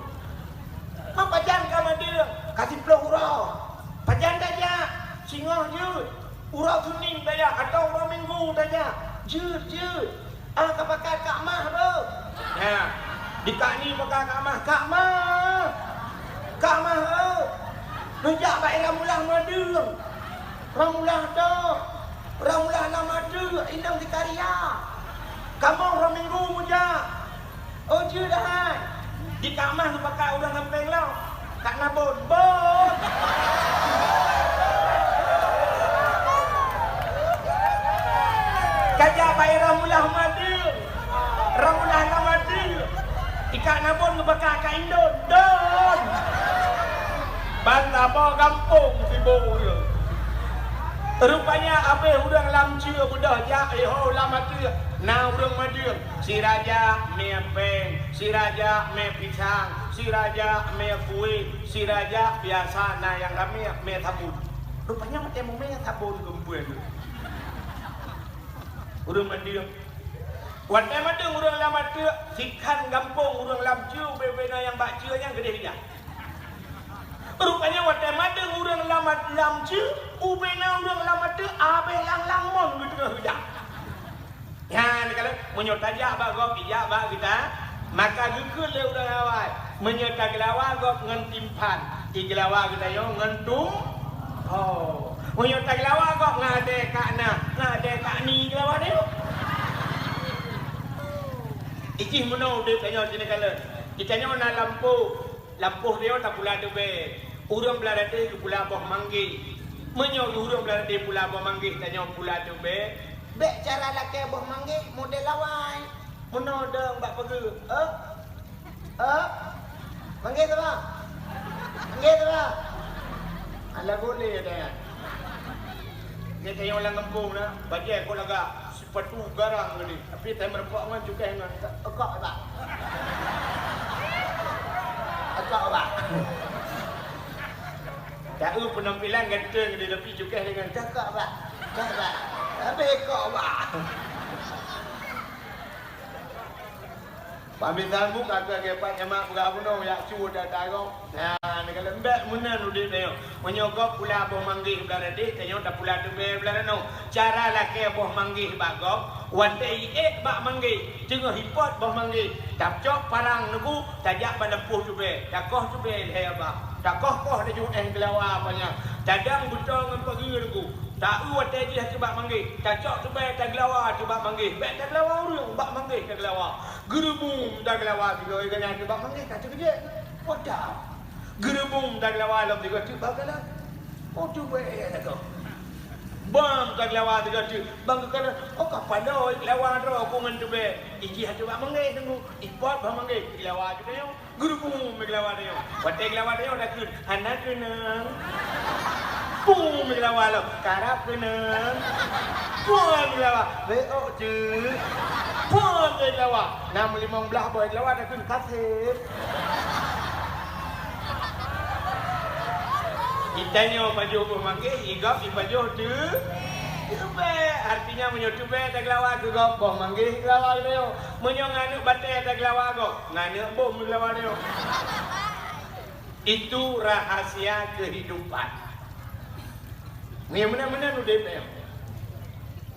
Ma pajan ka madeueng, ka siplôh uroe. Pajan tajak, singoh jeuet. Uroe Senin tajak, atau uroe Minggu tajak. Jeuet, jeuet. Ah, ka pakat Kak Mah, beuh. Nah, di Kak Ni pakat Kak Mah. Kak Mah! Kak Mah, beuh. Neujak bak Ramlah madeueng. Ramlah to. Ramlah lam ateueh, inong Zakaria. Kamoe uroe Minggu meujak. Oh, jeuet hai. Di Kak Mah geupakat ureuëng sampéng lom. Kak Nabon, bon. Kajak bak Ramlah madeueng. Ramlah lam ateueh. Di Kak Nabon geupakat Kak Indon, don. Ban saboh gampông sibôk ureuëng. Rupanya abéh ureuëng lam ceue beudôh jak, eh, ho lam ateueh na ureuëng madeueng. Sira jak mè péng, sira jak mè pisang, sira jak mè kueh, sira jak biasa na nyang ramé mè sabon. Rupanya watèe meumè sabon geumpuen. Ureuëng madeueng. Watèe madeueng ureuëng lam ateueh, sikhan gampông ureuëng lam ceue, ubé-ubé na nyang bak ceue nyan geudeh rijang. Rupanya watèe madeueng ureuëng lam, lam ceue, ubé na ureuëng lam ateueh, abéh lang-lang mon geuteungoh rijang. Nyan, kalau meunyoe tajak bak gob, ijak bak geutanyoe, maka geukheun lé ureuëng awai. Meunyoe tageulawa gob ngon timphan, igeulawa geutanyoe ngon tum-, oh. Meunyoe tageulawa gob ngon adèe Kak Na, ngon adèe Kak Ni geulawa tanyoe. Ijih meunoe udép tanyoe sinoe kalon. Di tanyoe na lampôh. Lampôh tanyoe tapula teubèe. Ureuëng blah dadeh geupula boh manggèh. Meunyoe ureuëng blah dadeh pula boh manggèh, tanyoe pula teubèe. Bèk cara lakèe boh manggèh model awai. Meunoe dong bak pageue. Eh? Eh? Manggèh tu, Bang? Manggèh tu, Bang? Alah boleh dah. Dia tanya orang kampung dah. Bajèe kau lagak. Patu garang tadi, tapi tai meureumpok ngon cukéh ngon. Ekok, Bang. Ekok, Bang. Tahu penampilan ganteng dia, tapi cukéh dengan cakap, Bang. Cakap, Bang. Tapi ekok, Bang. Pamisan buka keu geupat nyamak peugah bunoe yak cu dan tarok. Nah, neukalon bèk meunan udép tanyoe. Meunyoe gob pula boh manggèh blah dadeh, tanyoe tapula teubèe blah nanoe. Cara lakèe boh manggèh bak gob, watèe iék bak manggèh, teungoh ipot boh manggèh, tacok parang neuku, tajak bak lampôh teubèe, takoh teubèe lhèe babah, takoh-koh laju éh geulawa panyang, tadong beutoe ngon pageue neuku, taeu watèe jih ateueh bak manggèh, tacok teubèe tageulawa ateueh bak manggèh, bèk tageulawa ureueng, bak manggèh tageulawa. Geurubum tageulawa sigoe gobnyan ateueh bak manggèh ka teukeujot. Poh that. Geurubum tageulawa lom sigoe teuk bak kalon. Oh, teubèe lagoe. Bam tageulawa sigoe teuk bak kalon. Oh, ka padôh geulawa droe ku ngon teubèe. Ijih ateueh bak manggèh teungku. Ipot bak manggèh geulawa teuk tanyoe. Geurubum geulawa tanyoe. Watèe geulawa tanyoe takheun. Hana keunong. Pum geulawa lom, karab keunong. Pum geulawa, beuôk teuk. Pum geulawa, na meulimong blah boh geulawa takheun kaseb. Itanyoe pajoh boh manggèh, igob ipajoh teu-, teubèe. Artinya meunyoe teubèe tageulawa keu gob, boh manggèh geulawa keu tanyoe. Meunyoe ngon aneuk batèe tageulawa gob, ngon aneuk bom geulawa tanyoe. Itu rahasia kehidupan. Ngieng meunan-meunan udép nyoe.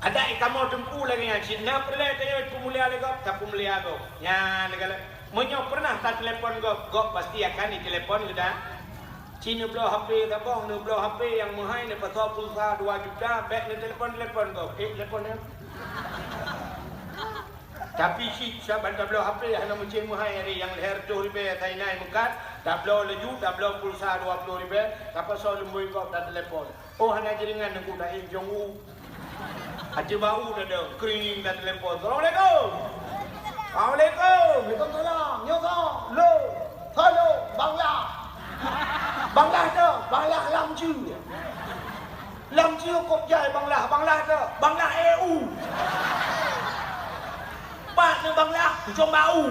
Adak kamoe teungku lagèe nyan, cit na peureulèe tanyoe peumulia lé gob, tapeumulia gob. Nyan, meunyoe pernah tatelepon gob, gob pasti akan itelepon geutanyoe. Ci neubloe H P saboh, neubloe H P nyang meuhai, neupasoe pulsa dua juta, bèk neutelepon-telepon gob. Eh, telepon nyan. Tapi cit saban tabloe H P hana meucen meuhai, ari nyang lhèe reutôh ribèe sainai meukat, Tabloe laju, tabloe pulsa dua ploh ribèe, tapasoe lumbôi gob, tatelepon. Oh, hana jaringan, Teungku, taék jong u. Até bak u tadong, kring, tatelepon. "Assalamualaikum." "Waalaikum." "Waalaikumsalam." "Nyoe soe?" "Lôn." "Soe lôn?" "Bang Lah." "Bang Lah teuh?" "Bang Lah lam jeue." "Lam jeue kok jai Bang Lah, Bang Lah teuh?" "Bang Lah ék u." "Pat nyoe Bang Lah?" "Ujong bak u."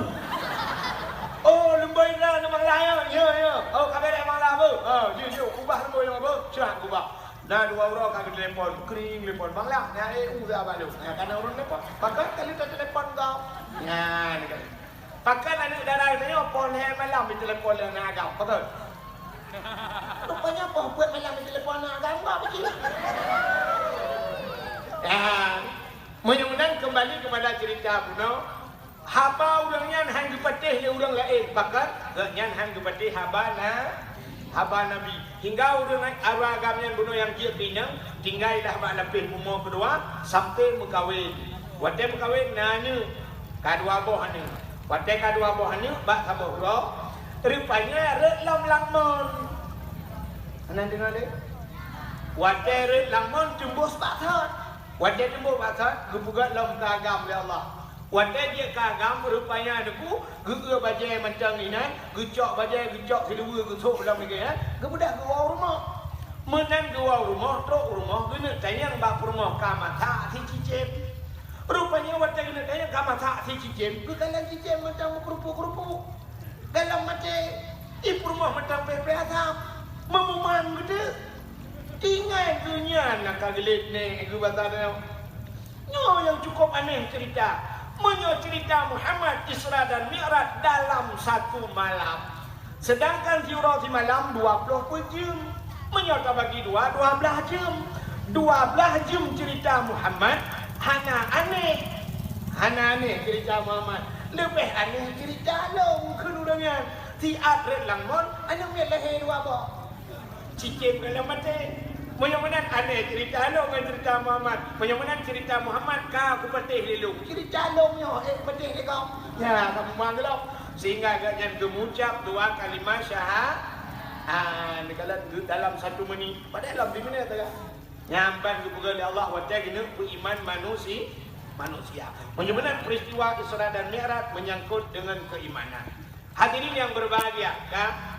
"Oh, lumbôi droeneuh Bang Lah, ya?" "Ya, ya." "Oh, ka bèrèh Bang Lah, beuh?" "Ha, jeuet, jeuet, kubah lumbôi nyoe, beuh." Cah kubah. Na dua uroe ka geutelepon, kring telepon, "Bang Lah, na ék u siat bak lôn." Na, ka na ureueng telepon. Pakon ka lheueh teutelepon kah? Nyan, ka. Pakon aneuk dara geutanyoe poh lhèe malam jitelepon lé aneuk agam, pakon? Rupanya poh peuet malam jitelepon aneuk agam, buat picit. Ya, meunyoe meunan keumbali keupada ceurita bunoe, haba ureueng nyan han geupatéh lé ureueng laén, pakon? Gobnyan han geupatéh haba na, haba Nabi. Hingga ureueng arwah agam nyan bunoe nyang jeuet keu inong, tinggai dah bak lapéh pumoe keudua sampoe meukawen. Watèe meukawen na aneuk, ka dua boh aneuk. Watèe ka dua boh aneuk bak saboh uroe, rupanya rhot lom lam mon. Hana deungö lé? Watèe rhot lam mon teumbôh bak sot. Watèe teumbôh bak sot, geupeugöt lom keu agam lé Allah. Watèe jeuet keu agam, rupanya Teungku, geueu bajèe mantong inan, geucok bajèe, geucok siluweue, geusôk lam igèe, geubeudôh geuwoe u rumoh. Meunan geuwoe u rumoh, trôk u rumoh, geuneuk tanyong bak peurumoh ka masak si cicém. Rupanya watèe geuneuk tanyong ka masak si cicém, geukalon cicém mantong meukeurupuk-keurupuk. Galom maté, i peurumoh mantong pèh-pèh asam, meumumang geuteuk. Tinggai geuh nyan na ka geulet nèk geuh basa nyoe. Nyoe nyang cukup aneh ceurita. Meunyoe ceurita Muhammad Isra dan Mi'raj dalam satu malam, sedangkan siuroe simalam dua ploh peuet jeuem. Meunyoe tabagi dua, dua blaih jeuem. Dua blaih jeuem ceurita Muhammad hana aneh. Hana aneh ceurita Muhammad. Leubeh aneh ceurita lôn kheun ureueng nyan. Siat rhot lam mon, aneuk miet lahé dua boh. Cicém galom maté. Meunyoe meunan aneh ceurita lôn ngon ceurita Muhammad. Meunyoe meunan ceurita Muhammad ka kupatéh lé lôn. Ceurita lôn nyoe ék patéh lé gob. Nyan, ka mumang lom. Sehingga gobnyan geumucab dua kalimah syaha-, ah, dalam, dalam satu menit. Padahai lom di menit saja. Nyan ban geupeugah lé Allah watèe geuneuk peuiman manusi-, manusia. Meunyoe meunan peristiwa Isra dan Mi'raj menyangkut dengan keimanan. Hadirin yang berbahagia, ka?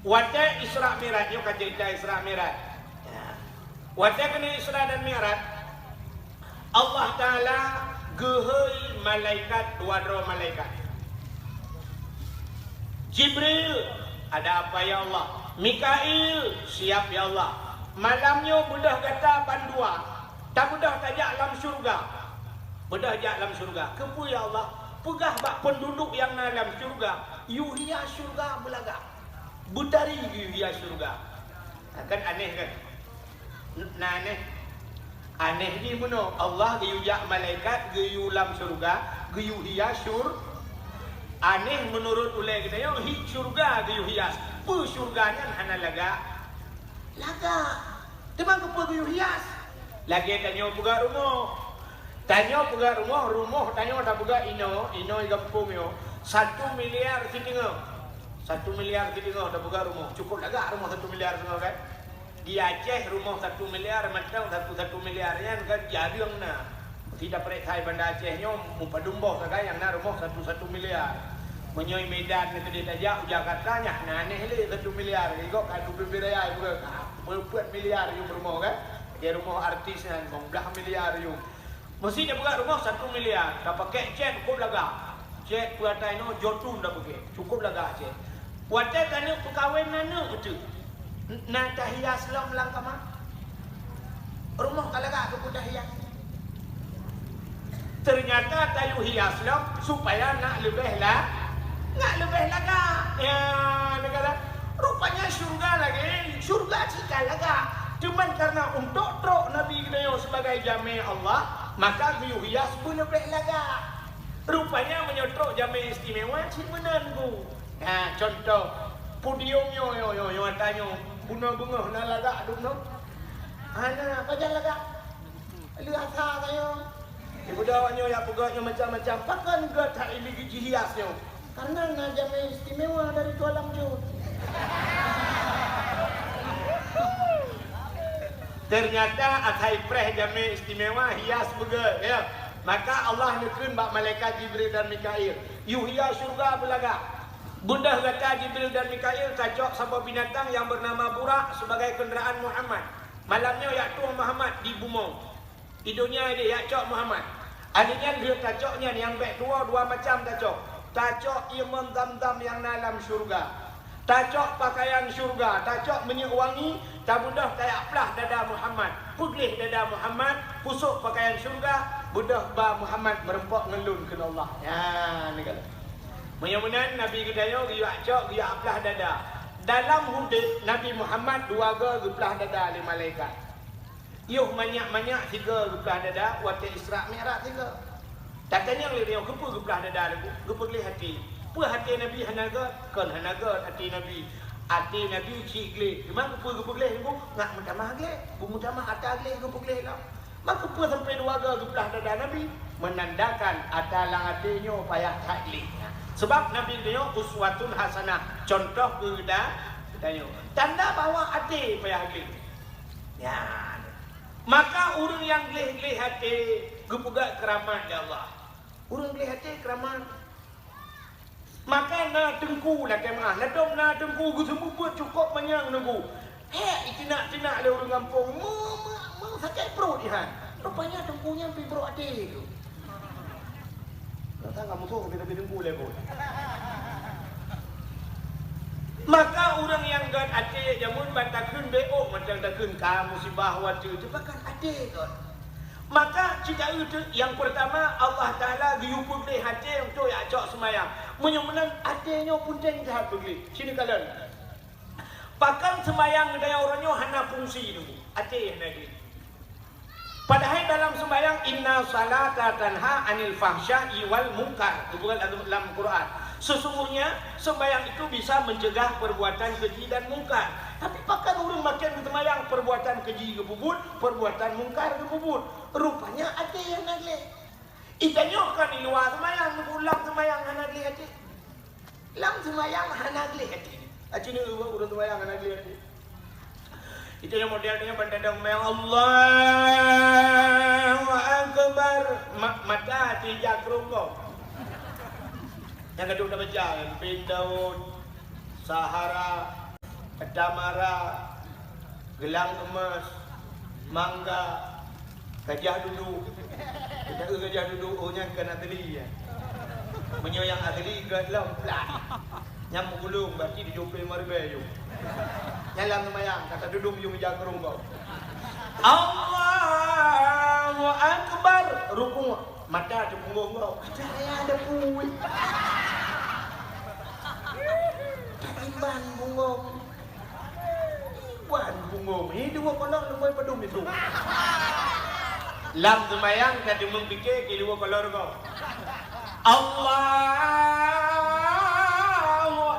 Watèe Isra Mi'raj, nyoe ka cerita Isra Mi'raj. Ya. Watèe keuneuk Isra dan Mi'raj, Allah Taala geuhôi malaikat dua droe malaikat. Jibril, "Ada apa ya Allah?" "Mikail, siap ya Allah. Malam nyoe beudôh gata bandua, tabeudôh tajak lam syeuruga." Beudôh jak lam syeuruga. "Keupeue ya Allah?" "Peugah bak peunduduek nyang na lam syeuruga, yue hias syeuruga beulagak. Beutari yue hias syeuruga." Nah, kan aneh kan? Nah, aneh. Aneh jih meunoe, Allah geuyue jak malaikat, geuyue lam syeuruga, geuyue hias syur-, aneh meunurot ulèe geutanyoe, hi syeuruga geuyue hias. Peue syeuruga nyan hana lagak? Lagak. Teuma keupeue geuyue hias? Lagèe tanyoe peugah rumoh. Tanyoe peugah rumoh, rumoh tanyoe tapeugah inoe, inoe gampông nyoe, satu miliar siteungoh. Satu miliar siteungoh tapeugah rumoh. Cukup lagak rumoh satu miliar siteungoh, kan? Di Aceh rumoh satu miliar mantong, satu, satu miliar nyan kan jareueng na. Kita peuriksa Banda Aceh nyoe, meupadum boh sagai nyang na rumoh satu, satu miliar. Meunyoe Medan keudeh tajak u Jakarta, nyan na aneh lé satu miliar. Igoe ka dua ploh raya, igoe ka peuet miliar yum rumoh kan. Di rumoh artis nyan, lima belas miliar yum. Meusti tapeugah rumoh satu miliar, tapakèk cèt cukup lagak. Cèt peuatai nyoe Jotun tapeugah, cukup lagak cèt. Watèe taneuk peukawen aneuk teuh, na tahias lom lam kama. Rumoh ka lagak keu peue tahias. Teunyata tayue hias lom supaya nak leubeh la-, nak leubeh lagak. Ya, neugara. Rupanya syeuruga lagèe, syeuruga cit ka lagak. Cuman karena untuk trok Nabi geutanyoe sebagai jamé Allah, maka geuyue hias beuleubeh lagak. Rupanya meunyoe trok jamé istimewa cit meunan, Bu. Nah, contoh, podium nyoe, nyoe, nyoe, nyoe, ata nyoe, bunoe beungoh na lagak duek nyoe? Hana, pajan lagak? Lheueh asa ka nyoe. Ibuda awak nyoe jak peugöt nyoe macam-macam. Pakon göt that ilée jihias nyoe? Karena na jamé istimewa dari Tuan Lam Jun. Ternyata asai preh jamé istimewa, hias beugét, ya. Maka Allah neukheun bak malaikat Jibril dan Mikail, "Yue hias syeuruga beulagak. Beudôh gata Jibril dan Mikail tacok saboh binatang nyang beunama burak sibagai keundaraan Muhammad. Malam nyoe jak tueng Muhammad di bumoe." Di donya jih jak cok Muhammad. Akhé nyan lheueh tacok nyan nyang bék tuwoe dua macam tacok. Tacok ié mon zam-zam nyang na lam syeuruga. Tacok peukayan syeuruga, tacok minyeuk wangi, tabeudôh tajak plah dada Muhammad. Peugleh dada Muhammad, pusok peukayan syeuruga, beudôh ba Muhammad meurumpok ngon lôn kheun Allah. Nyan, ni ka lheueh. Meunyoe meunan Nabi geutanyoe geuyue cok, geuyue plah dada. Dalam udeb Nabi Muhammad dua goe geuplah dada lé malaikat. Yoh manyak-manyak sigoe geuplah dada watée Isra Mi'raj sigoe. Tatanyong lé nyoe, keupeue geuplah dada lagée? Geupeugleh até. Peue até Nabi hana gét? Kon hana gét até Nabi. Até Nabi cit gleh. Teuma keupeue geupeugleh lagée? Ngat meutamah gleh. Beumeutamah ata gleh geupeugleh lom. Maka peue sampai dua goe geuplah dada Nabi? Menandakan ata lam até nyoe payah that gleh. Sebab Nabi nyoe uswatun hasanah, contoh keu geuta, geutanyoe. Tanda bahwa até payah gleh. Nyan. Maka ureuëng nyang gleh-gleh até geupeugah keuramat lé Allah. Ureuëng gleh até keuramat. Maka na teungku lakée meuah, ladom na teungku geuseumeubeuet cukôp manyang teungku. Hék, itinak-tinak lé ureuëng gampông, meu-, meu-, meusakét pruet ihan. Rupanya teungku nyan pih brok até tu. Rasa nggak musuh, tapi, tapi teungku lé pun. Maka ureuëng nyang gét até jameun ban takheun bék ôk mantong takheun ka musibah watée teupakat até gét. Maka cit taeu teuk, nyang peurtama, Allah Taala geuyue peugleh até untuk jak cok seumayang. Meunyoe meunan, até nyoe peunteng that peugleh. Sini kalon. Pakon seumayang geutanyoe uroe nyoe hana fungsi teungku? Até hana gleh. Padahai dalam seumayang, "Inna salata tanha anil fahsya'i wal munkar." Geupeugah lam, lam Quran. Sesungguhnya, sembahyang itu bisa mencegah perbuatan keji dan mungkar. Tapi pakon ureuëng maken geuseumbayang, perbuatan keji geupeubuet, perbuatan mungkar geupeubuet. Rupanya até hana gleh. Itanyoe kan di luwa seumayang, lam seumayang hana gleh até. Lam seumayang hana gleh até. Aci ni ureuëng seumayang hana gleh até. Itanyoe model nyoe ban tadong meuang, Allahu Akbar. Ma-, mata tijak keurungkong. Nyang ka duek tabaca, Bin Daud, Sahara, Tamara, Geulang Emas, Mangga, Gajah Duduk. Kita ke Gajah Duduk, oh, nyan kan asli, ya. Meunyoe nyang asli, gét lom, plat. Nyang meugulong, berarti tujoh ploh lima ribèe yum. Nyan lam seumayang, ka tadudong yum ija keurungkong. Allahu Akbar, rukuk. Mata teupunggong gob. Cahya ada pui. Iban punggong. Iban punggong. Ini dua kolor leubeh padum itu. Lam seumayang ka deungon pike di dua kolor gob. Allahu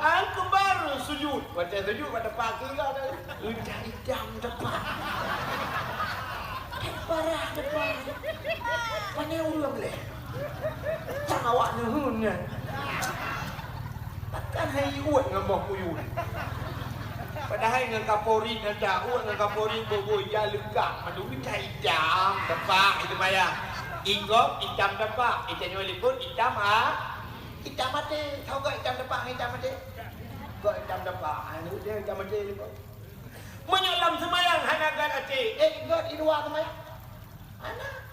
Akbar, sujud. Watèe sujud, watèe paki ka. Udah idam tepak. Parah tepak. Pane ureueng lé. Cang awak neuheun nyan. Takkan hai uet ngon boh kuyun. Padahai ngon kapori nyan ta uet ngon kapori bubui ja leukak. Aduh, udah idam tepak itu maya. Igop itam tepak, itanyoe likot itam ha. Itam até, tau gak itam tepak ngon itam até? Gak itam tepak, anu dia itam até likot. Meunyoe lam seumayang hana gét até, eh, gét di luwa seumayang. Hana.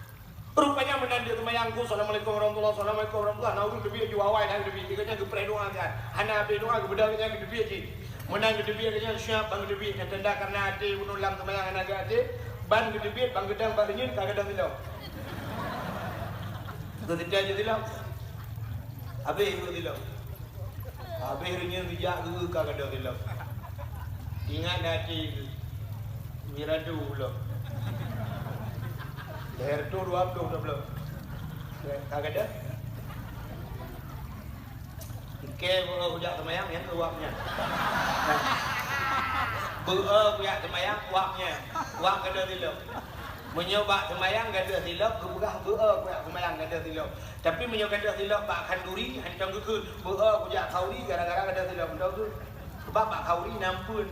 Rupanya meunan di seumayang ku, "Assalamualaikum warahmatullahi, assalamualaikum warahmatullahi." Nah, ureueng teubiet ju awai dah teubiet. Ikatnya geupreh doa kan. Hana habéh doa, geubeudôh ikatnya geuteubiet cit. Meunan geuteubiet ikatnya siap ban geuteubiet, tanda karena até bunoe lam seumayang hana gét até. Ban geuteubiet, ban geudang, ban reunyeun ka gadôh silop. Geuteubiet ju silop. Habéh ju silop. Habéh reunyeun geujak geu ka gadôh silop. Ingat na até geu. Miradu ulôn. Leher tu dua puluh, dua puluh. Ka gadôh. Oke, beu kujak seumayang, nyang keu wak nyan. Beu kujak seumayang, wak nyan. Wak gadôh silop. Meunyoe bak seumayang gadôh silop, geupeugah beu-e kujak seumayang gadôh silop. Tapi meunyoe gadôh silop bak khanduri, hantom geukheun beu-e kujak khanduri gara-gara gadôh silop. Hantom geukheun. Sebab bak khanduri na ampeuen.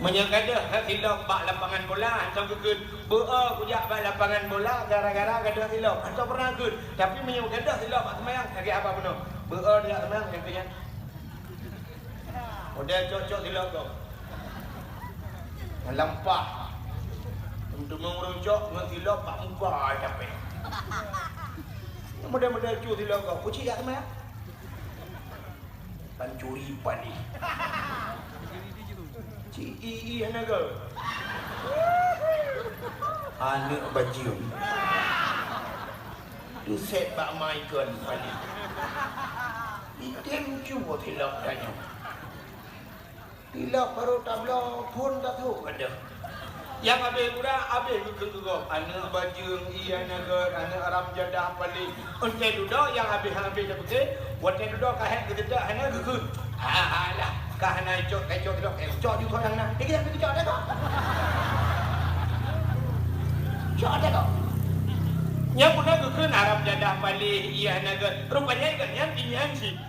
Meunyoe gadôh silop bak lapangan bola, hantom geukheun beu-e kujak bak lapangan bola gara-gara gadôh silop. Hantom pernah geukheun. Tapi meunyoe gadôh silop bak seumayang, lagèe haba bunoe. Beu-e kujak seumayang, nyang keu nyan. Model cok-cok silop gob. Ngon lampah. Teuma ureueng cok ngon silop bak muka ai capek. Model-model cok silop gob. Kucik jak teuma ya? Pancuri paléh. Ci i i hana gob. Aneuk bajeueng. Teusep bak ma ikon paléh. Item cu silop tanyoe. Silop barô tabloe phon tathok gadôh. Nyang abéh gura, abéh geukheun keu gob, aneuk bajeueng, iya nagor, aneuk haram jadah paléh. Watèe dudoe nyang abéh-abéh tapeugah, watèe dudoe ka hék geudeudek hana geukheun. Alah, ka hana icok, ka icok sidroe, eh, cok ju keu nyang na. Dikira geucok ata gob. Cok ata gob. Nyang beuna geukheun haram jadah paléh, iya nagor. Rupanya gobnyan inyan cit.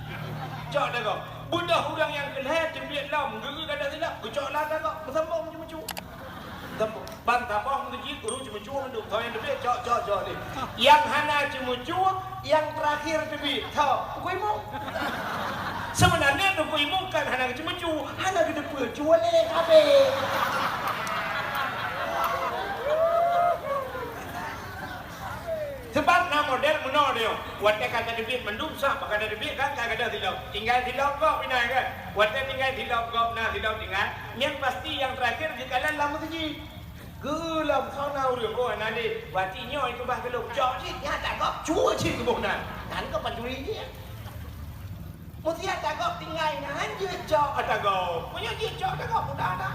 Cok ata gob. Beudôh ureueng nyang keu lhèe teubiet lom, geugeu gadôh silop, geucok lam ata gob, meusambong meucu-meucu. Sambong. Ban saboh meuseujid, ureueng ceumeucue mandum, tho nyang teubiet, cok, cok, cok lé. Nyang hana ceumeucue, nyang teurakhir teubiet, tho, Teungku Imum. Seubeunarnya Teungku Imum kan hana geuceumeucue, hana geuteupeue, cue lé, habéh. Sabab na model meunoe nyoe. Watèe ka tateubiet mandum sah, bak ka tateubiet kan ka gadôh silop. Tinggai silop gob inan kan. Watèe tinggai silop gob, na silop tinggai, nyan pasti nyang teurakhir geukalon lam meuseujid. Geulam sauna ureueng, oh, hana lé. Watèe nyoe ikeubah keu lôn. Cok cit, nyan ata gob, cue cit keuboh nan. Nan keuh pancuri jih. Meuseuti ata gob tinggai nan jeuet cok ata gob. Meunyoe jeuet cok ata gob, mudah dah.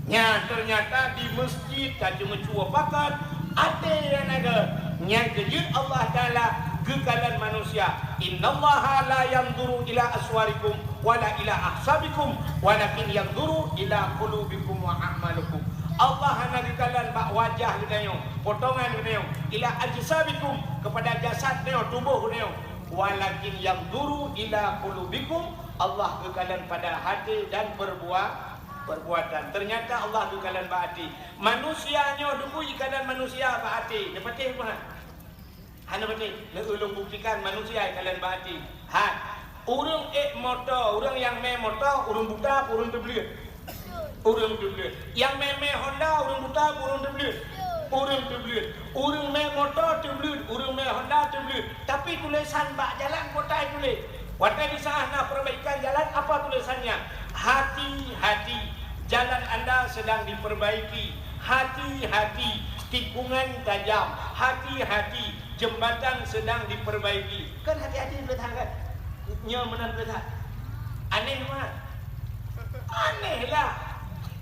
Nyan, teunyata di meuseujid ka ceumeucue pakat, até nyang na gèt. Nyang keujeuet Allah Taala geukalon manusia. "Innallaha la yanzuru ila aswarikum wala ila ahsabikum, walakin yanzuru ila qulubikum wa a'malikum." Allah hana geukalon bak wajah geutanyoe, potongan geutanyoe, ila ajsamikum, keupada jasad geutanyoe, tuboh geutanyoe. Walakin yanzuru ila qulubikum, Allah geukalon pada até dan peurbuat, peurbuatan. Teunyata Allah geukalon bak até. Manusia nyoe dukui ikalon manusia bak até. Neupatéh peue han? Hana patéh. Neu-, ulôn buktikan manusia ikalon bak até. Han. Ureueng ék moto, ureueng nyang mè moto, ureueng buta, ureueng teubleuet. Ureueng teubleuet. Nyang mè-mè Honda, ureueng buta, ureueng teubleuet. Ureueng teubleuet. Ureueng mè moto teubleuet, ureueng mè Honda teubleuet. Tapi tulésan bak jalan kota tuléh. Watèe di saat na perbaikan jalan, apa tulésan nyan? Hati-hati, jalan anda sedang diperbaiki. Hati-hati, tikungan tajam. Hati-hati, jembatan sedang diperbaiki. Kan hati-hati tulésan kan? Nyoe meunan tulésan. Aneh mat. Aneh lah.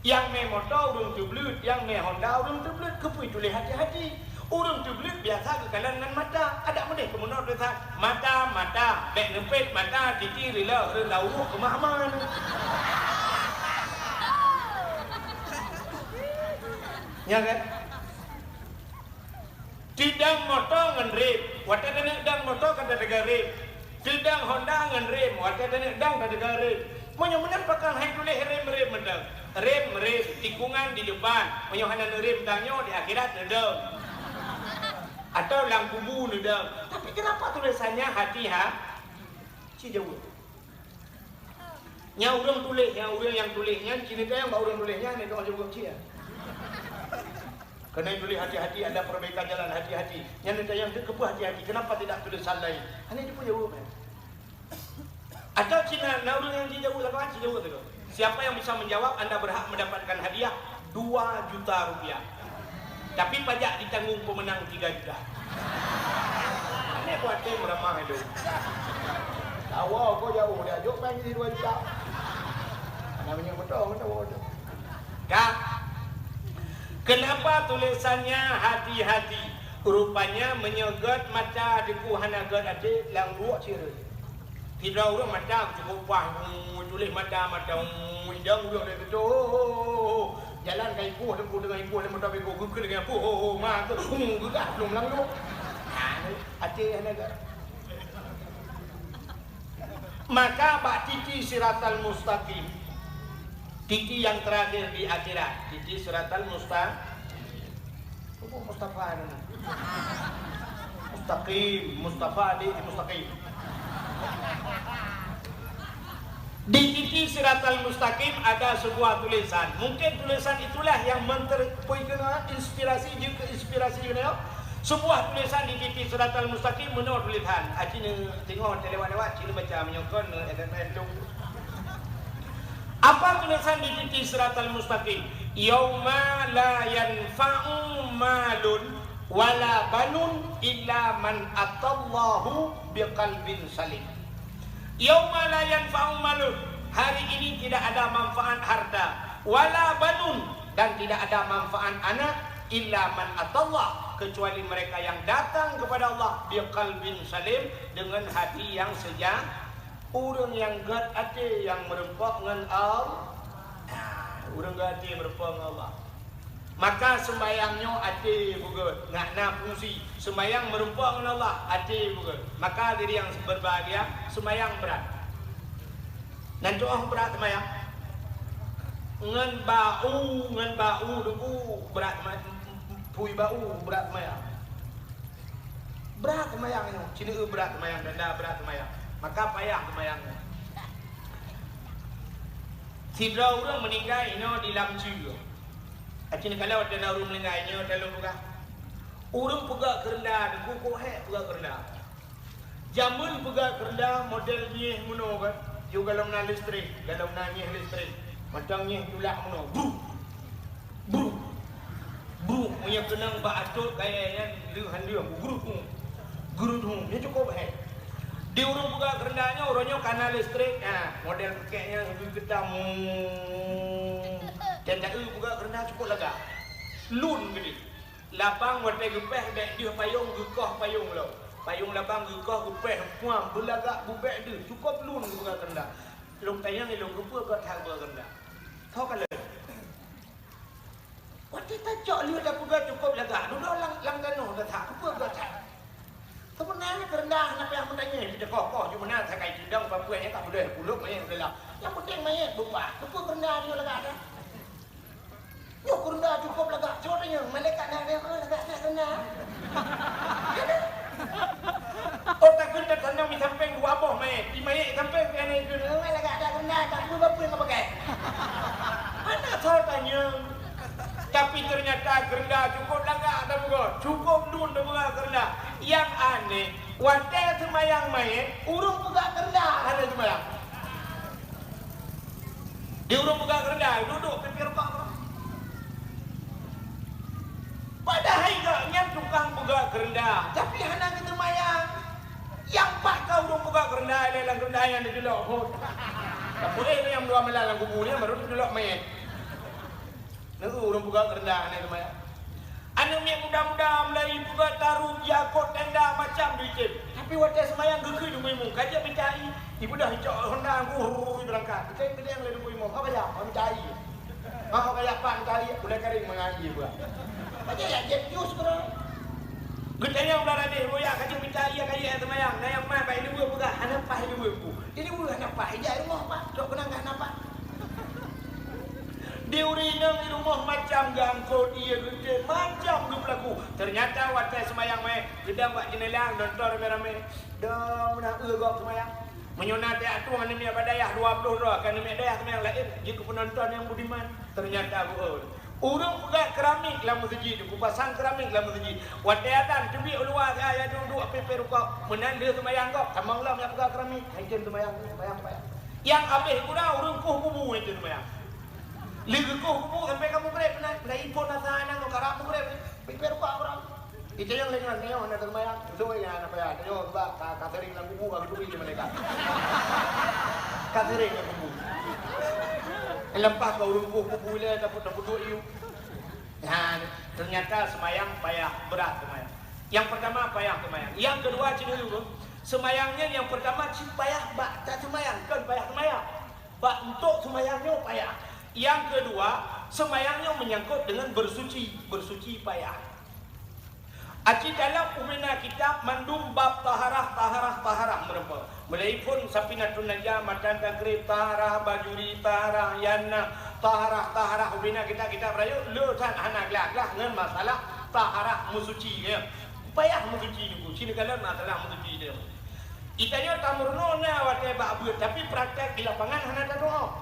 Nyang mè moto ureueng teubleuet, nyang mè Honda ureueng teubleuet, keupeue tuléh hati-hati. Ureueng teubleuet biasa geukalon ngon mata. Adak meudeh keu meunoe tulésan mata, mata, bèk neupet mata, titi rilek, reueng lauek keumah aman. Nya kan? Teudong moto ngon rem. Watèe taneuk dong moto kan tateuga rem. Teudong Honda ngon rem. Watèe taneuk dong tateuga rem. Meunyoe meunan pakon han tuléh rem-rem mantong. Rem-rem, tikungan di depan. Meunyoe hana neurem tanyoe, di akhirat neudong. Atau lam kubu neudong. Tapi kenapa tulésannya hati ha-, ci jaweueb? Nyan ureueng tuléh, nyan ureueng nyang tuléh nyan, ci neutanyong bak ureueng tuléh nyan, neutanyong jaweueb cit. Keuneuk tuléh hati-hati, ada perbaikan jalan, hati-hati. Nyan neutanyong keupeue hati-hati, kenapa tidak tulésan laén? Hana jipeu jaweueb nyan. Atau ci na, na ureueng nyang jijaweueb lakoe, ci jaweueb tu. Siapa yang bisa menjawab, anda berhak mendapatkan hadiah dua juta rupiah. Tapi pajak ditanggung pemenang tiga juta. Aneh buat tem ramah itu. Tawa ko jauh dia jok main di dua juta. Anak minyak betul, betul, betul. Kak, kenapa tulisannya hati-hati? Rupanya meunyoe gèt mata deungon hana gèt até, lam ruek sireuh. Sidroe ureueng mata cukup paih, tuléh mata, mata, idang ureueng lé teutoh. Jalan ka ipoh, teungku teungoh ipoh, lé moto bego, geukheun lagèe ipoh, ho, ho, ma, tu, hu, geugah, lom lam lom. Ha, até hana gerak. Maka bak titi siratal mustaqim, titi nyang terakhir di akhirat, titi siratal musta-, apa Mustafa ni? Mustaqim, Mustafa di, di Mustaqim. Di titi siratal mustaqim ada sebuah tulisan. Mungkin tulisan itulah yang menter-, inspirasi, jeuet keu inspirasi keunoe. Sebuah tulisan di titi siratal mustaqim meunoe tulisan. Aci ni tengok lewat-lewat, cina baca meunyoe kon, eh, S M S tu. Apa tulisan di titi siratal mustaqim? "Yauma la yanfa'u malun wala banun illa man atallahu biqalbin salim." "Yauma la yanfa'u malun," hari ini tidak ada manfaat harta, "wala banun, dan tidak ada manfaat anak, illa man atallah, kecuali mereka yang datang kepada Allah biqalbin salim, dengan hati yang seja-, ureuëng nyang gét até nyang meureumpok ngon Allah. Nah, ureuëng gét até meureumpok ngon Allah. Maka seumbahyang nyoe até beugét, ngat na fungsi. Seumbahyang meureumpok ngon Allah, até beugét. Maka diri yang berbahagia, seumbahyang brat. Nan tuoh brat seumbahyang. Ngon bau, ngon bau debu brat seumbahyang. Pui bau brat seumbahyang. Brat seumbahyang nyoe, cina brat seumbahyang, tanda brat seumbahyang. Maka payah seumbahyang nyoe. Sidroe ureuëng meuninggai inoe di Lamcue. Aci neukalon watée na ureuëng meuninggai nyoe, talôn peugah. Ureuëng peugah keureunda, teungku, kok hék peugah keureunda. Jameun peugah keureunda model nyieh meunoe kan, yôh galom na listrik, galom na nyieh listrik. Mantong nyieh tulak meunoe, bruk, bruk, bruk. Meunyoe keunong bak atôt kayée nyan leueh han leueh, bruk. Geureudu, nyan cukôp hék. Di ureuëng peugah keureunda nyoe, uroe nyoe ka na listrik, ha, model peukék nyan geugeutam. Tenda eu peugah keureunda cukôp lagak. Lôn geudeh. Labang watée geupéh bék deuh payong, geukoh payong lom. Payong labang geukoh geupéh, puang beulagak beubék deuh, cukôp lôn geupeugah keureunda. Lôn tanyong ilôn keupeue gét that geupeugah keureunda. Tho ka lheueh. Watée tacok lheueh tapeugah cukôp lagak, dudoe lam, lam tanoh that, keupeue gét that. Sebenarnya keureunda hana payah meutanyong, kita koh-koh ju meunan sakai cindong papeue nyang ka beudôh pulôk manyét dalam. Nyang penting manyét beubah, keupeue keureunda nyoe lagak that. Nyoe keureunda cukôp lagak, soe tanyong, malaikat na tanyong, "Oh, lagak that keureunda?" Oh, takheun tatanong di sampéng dua boh manyét, di manyét sampéng, di manyét keureunda, "Oh, lagak that keureunda, tak peue bapeue nyang pakai." Hana soe tanyong. Tapi ternyata keureunda cukôp lagak tapeugah, cukôp lôn tapeugah keureunda. Nyang aneh, watée seumayang manyét, ureuëng peugah keureunda hana seumayang. Di ureuëng peugah keureunda, dudoe pipéh rukok. Padahai gobnyan tukang peugah keureunda, tapi hana geuseumayang. Nyang pat ka ureuëng peugah keureunda, ilée lam keureunda nyan teudeulok hot. Tapi eh, nyang dua malam lam kubu nyan baru teudeulok manyét. Neu ureuëng peugah keureunda hana seumayang. Aneuk miet muda-muda mulai peugah taru, jakot, tenda, macam deuh item. Tapi watée seumayang geukheun di muimu, ka jeuet mita ie. Ibeudôh icok honda, hurr, beurangkat. Geutém-geutém lé di muimu, "Ho ka jak?" "Ho mita ie." "Ho ka jak pat mita ie?" "Ulée karing mangat ie buah." Pajan jak jép jus keudroe. Geutanyong bak radeh, "Buya, ka jeuet mita ie, ka jeuet seumayang." Na nyang mat bak ineuk peugah, "Hana paih ineuk ku." Jadi ureuëng hana paih, ijak i rumoh pat, trok keunong ka hana pat. Di ureuëng inong di rumoh macam geuangkot ie geutem, macam geupeulaku. Teunyata watée seumayang manyét, geudong bak jeuneula nonton ramé-ramé. Dong meunan eu gob seumayang. Meunyoe na teuak tueng aneuk miet bak dayah dua ploh droe, ka aneuk miet dayah seumayang laén, jeuet keu peunonton nyang budiman. Teunyata geuôt. Ureuëng peugah keramik lam meuseujid, kupasang keramik lam meuseujid. Watée azan teubiet u luwa, ya, ya, duek-duek, pipéh rukok. Meunan lheueh seumayang gob, tamong lom nyang peugah keramik. Hai tem seumayang, seumayang, seumayang. Nyang habéh guna ureuëng koh kubu, hai tem seumayang. Lheueh geukoh kubu sampai ka mugreb, na, na iphon asa aneuk karab mugreb, pipéh rukok ureuëng. Itanyong lé nyan, "Nyoe hana teumayang?" "Beutôi, hana payah." Tanyoe bak ka, ka sering lam kubu, ka geuturi lé malaikat. Ka sering lam kubu. Leupah ka ureuëng kubu lé, dapeuet, dapeuet duek yue. Nah, ternyata seumayang payah, brat seumayang. Yang pertama payah seumayang. Yang kedua, cit dulu, seumayang nyan yang pertama cit payah bak taseumayang, kon payah seumayang. Bak untuk seumayang nyoe payah. Yang kedua, Seumayang nyoe meunyangkot deungon beusuci, beusuci payah. Aci dalam ubena kitab mandum bab taharah, taharah, taharah meureumpok. Mulai phon Safinatun Najah, Matan Takrib, taharah, Bajuri, taharah, Yana, taharah, taharah, ubena kitab-kitab rayeuk, le that hana glah-glah ngon masalah taharah meusuci, ya. Payah meusuci niku, ci neukalon masalah meusuci teuh. Itanyoe tameurunoe na watée bak beuet, tapi praktek di lapangan hana tatu'oh.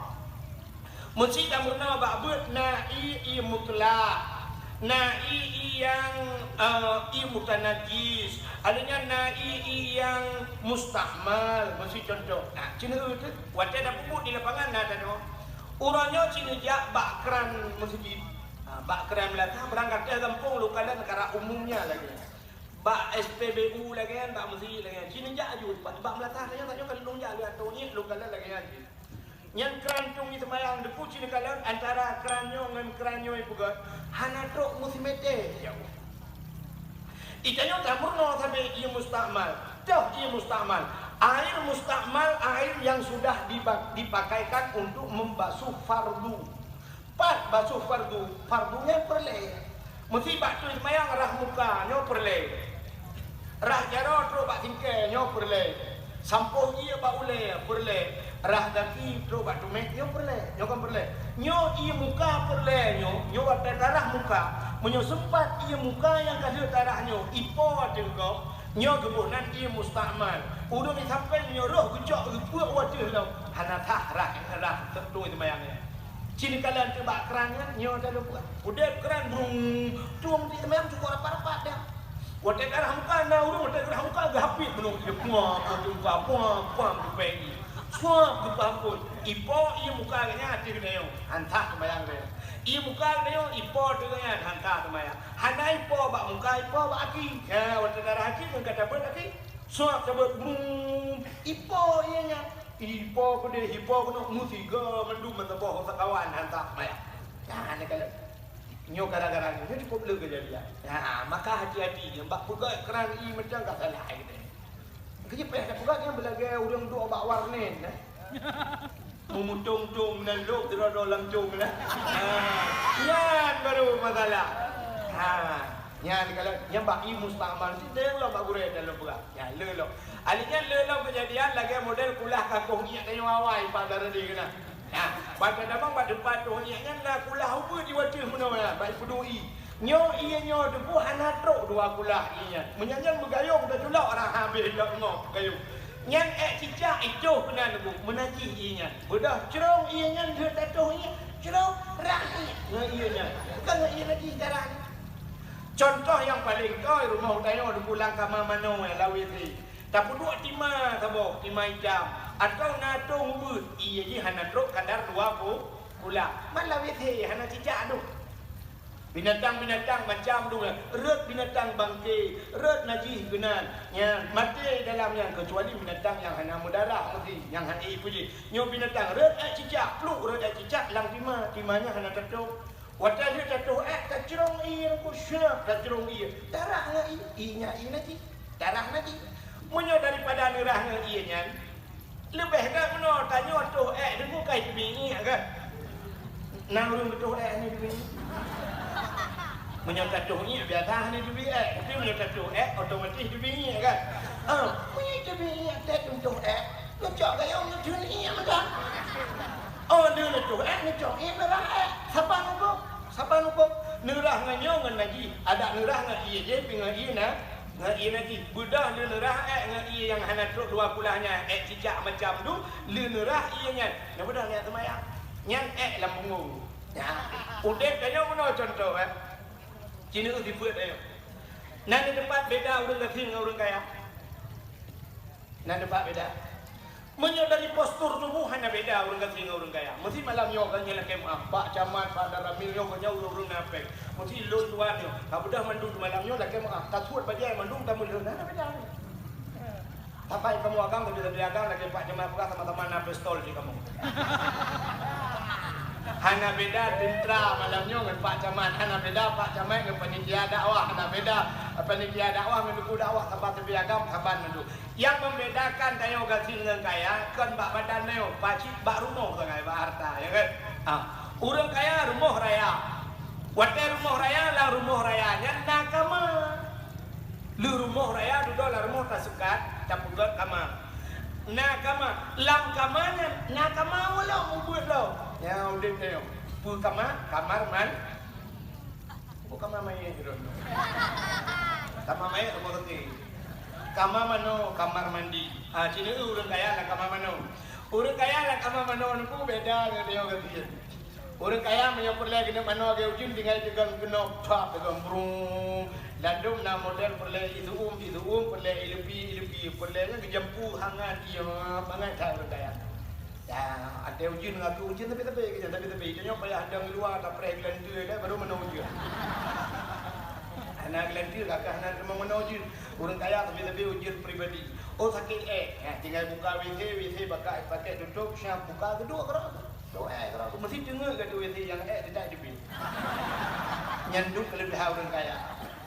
Meusi tameurunoe bak beuet na ié, ié mutlak, na ié, ié nyang, eh, ié mutanajis, ada nyan na ié, ié nyang mustakmal, meusi contoh. Nah, ci neueu teuh, watée tapeubuet di lapangan na tatu'oh. Uroe nyoe ci neujak bak kran meuseujid. Ha, bak kran meulata, barangkatéh gampông lôn kalon karab umumnya lagée nyan. Bak S P B U lagée nyan, bak meuseujid lagée nyan. Ci neujak aju, bak, bak meulata lagée nyan, tanyoe ka lôn jak lé ateueh nyan, lôn kalon lagée nyan cit. Nyan kran tueng jiseumayang, deungon ci neukalon antara kran nyoe ngon kran nyoe peugah, hana trok meusimeté jauh. Itanyoe tameurunoe sabe ié mustakmal. Toh ié mustakmal. Air mustakmal, air yang sudah diba-, dipakaikan untuk membasuh fardu. Pat basuh fardu, fardu nyan peureulée. Meusi bak tui seumayang rhah muka nyoe peureulée. Rhah jaroe trok bak singkée nyoe peureulée. Sampôh ié bak ulée peureulée. Rhah gaki trok bak tumet nyoe peureulée. Nyoe kon peureulée. Nyoe ié muka peureulée nyoe, nyoe watée tarhah muka. Meunyoe seumpat ié muka nyang ka lheueh tarhah nyoe ipo ateueh gob, nyoe geuboh nan ié mustakmal. Ureuëng di sampéng nyoe roh geucok geupeue u ateueh lom, hana sah rhah, rhah tui seumayang nyan. Ci neukalon teuh bak kran nyan, nyoe talumpah. Udeb kran brung, tueng di seumayang cukôp rapat-rapat dah. Watée tarhah muka na ureuëng, watée tarhah muka geuhapit meunong ié, puang, puang, puang, puang, puang, geupeue ié. Suap geupeue ampôn. Ipo ié muka geuh nyan ateueh geutanyoe, han sah seumayang geutanyoe. Ié muka geutanyoe, ipo ateueh geuh nyan, han sah seumayang. Hana ipo bak muka, ipo bak aki. Ya, watée tarhah aki, ngon ka tabeuet aki. Suap tabeuet brung, ipo ié nyan. Ipo keudeh, ipo keunoe, meusigoe mandum meusaboh sakawan han sah seumayang. Nyan neukalon. Nyoe gara-gara nyoe, nyoe cukôp le keujadian. Ha, maka hati-hati nyoe bak peugöt kran ié macam ka salah geutanyoe. Keujeuet payah tapeugöt nyan beulagée ureuëng duek bak warnet, nah. Meumutong-tong meunan lôb sidroe-droe lam cong, nah. Ha, nyan baru masalah. Ha, nyan kalau nyan bak ié mustakmal, sidang lom bak gurée dan lom peugah. Nyan le lom. Ali nyan le lom keujadian lagée model kulah kakoh ngiek tanyoe awai Pak Daradi keunan. Nah, ban tadamong bak teumpat toh ngiek nyan na kulah ubeut di wateueh meunoe nyan, bak ipeuduek ié. Nyoe ié nyoe teupeu hana trok dua kulah ié nyan. Meunyan nyan meugayong tacula rhah habéh lom ngo gayong. Nyan ék cicak itoh keunan teupeu meunajih ié nyan. Beudôh crông ié nyan lheueh tatoh ié, crông rhah ié ngon ié nyan. Bukon ngon ié najih darah nyan. Contoh nyang paleng kôi rumoh tanyoe teupeu lam kama manoe lam W C. Tapeuduek tima saboh, tima itam, atawa na tong ubeut, ié jih hana trok kadar dua ku-, kulah. Man lam W C hana cicak dum. Binatang-binatang macam dum, rot binatang bangke, rot najih keunan. Nyan, maté dalam nyan, keucuali binatang nyang hana meudarah meusti, nyang hana ié peue jih. Nyoe binatang rot ék cicak, pluek rot ék cicak lam tima, tima nyan hana tatoh. Watée lheueh tatoh ék, tacrông ié ngon syeup, tacrông ié. Darah ngon ié, ié nyan ié najih. Darah najih. Meunyoe daripada neurah ngon ié nyan, leubeh gét meunoe tanyoe toh ék deungon ka teubiet ié kan? Na ureuëng geutoh ék hana teubiet ié? Meunyoe tatoh ié biasa hana teubiet ék, tapi meunyoe tatoh ék otomatis teubiet ié kan? Ah, meunyoe teubiet ié tét neutoh ék, neucok gayong neutheun ié mantong. Oh, lheueh neutoh ék, neucok ié neurah ék. Saban hukôm? Saban hukôm? Neurah ngon nyoe ngon najih. Adak neurah ngon ié jih, pi ngon ié na, ngon ié najih. Beudôh lheueh neurah ék ngon ié nyang hana trok dua kulah nyan, ék cicak macam tu, lheueh neurah ié nyan. Nyan beudôh nyan seumayang. Nyan ék lam bungong. Nyan. Udeb tanyoe meunoe contoh, eh. Ci neueu sifeuet tanyoe. Na di teumpat beda ureuëng gasien ngon ureuëng kaya? Na teumpat beda? Meunyoe dari postur tuboh hana beda ureuëng gasien ngon ureuëng kaya. Meusti malam nyoe kan nyan lakée meu'ah, Pak Camat, Pak Danramil nyoe, kon nyoe ureuëng-ureuëng na péng. Meusti lôn tuan nyoe. Ka beudôh mandum malam nyoe lakée meu'ah. Tasuet bajée mandum tameulheueh, hana beda. Saban kamoe agam, tapi sabe agam lakée Pak Camat peugah sama-sama na pistol di kamoe. Hana beda teuntra malam nyoe ngon Pak Camat, hana beda Pak Camat ngon panitia dakwah, hana beda panitia dakwah ngon teungku dakwah, saban sabe agam, saban mandum. Nyang membedakan tanyoe gasien ngon kaya kon bak badan tanyoe, pacit bak rumoh sagai bak harta, ya kan? Ha. Ureuëng kaya rumoh raya. Watée rumoh raya, lam rumoh raya nyan na kama. Lheueh rumoh raya dudoe lam rumoh taseukat, tapeugét kama. Na kama, lam kama nyan na kama ulôn mubuet lom. Nyang udeb teuh. Peue kama? Kamar man-, Oh, kamar mayét keudroe. Kamar mayét rumoh sakét. Kamar manoe, kamar mandi. Ah, cit ureuëng kaya lam kamar manoe. Ureuëng kaya lam kamar manoe nyoe beda ngon tanyoe gasien. Ureuëng kaya meunyoe peureulée keuneuk manoe lagée ujeuen tinggai teugang keunoe, pah, teugang brung. Ladôm na model peureulée iseum, iseum, peureulée ileupie, ileupie, peureulée nyan geujampu hangat, iya bangai that ureuëng kaya. Ya, ada ujeuen ngon aku, ujeuen tapi-tapi, ujeuen tapi-tapi. Tanyoe payah dong luwa, tapreh geulanteue dah, baru manoe ujeuen. Hana geulanteue, kakak hana teuma manoe ujeuen. Ureuëng kaya tapi-tapi ujeuen pribadi. Oh, sakét ék. Ya, tinggai buka W C, W C pakai, pakai tutup, siap buka, keudua keudroe. Doa keudroe. Meusti teungeut gata W C nyang ék, tidak jeuet. Nyan duek keuleubiehan ureuëng kaya.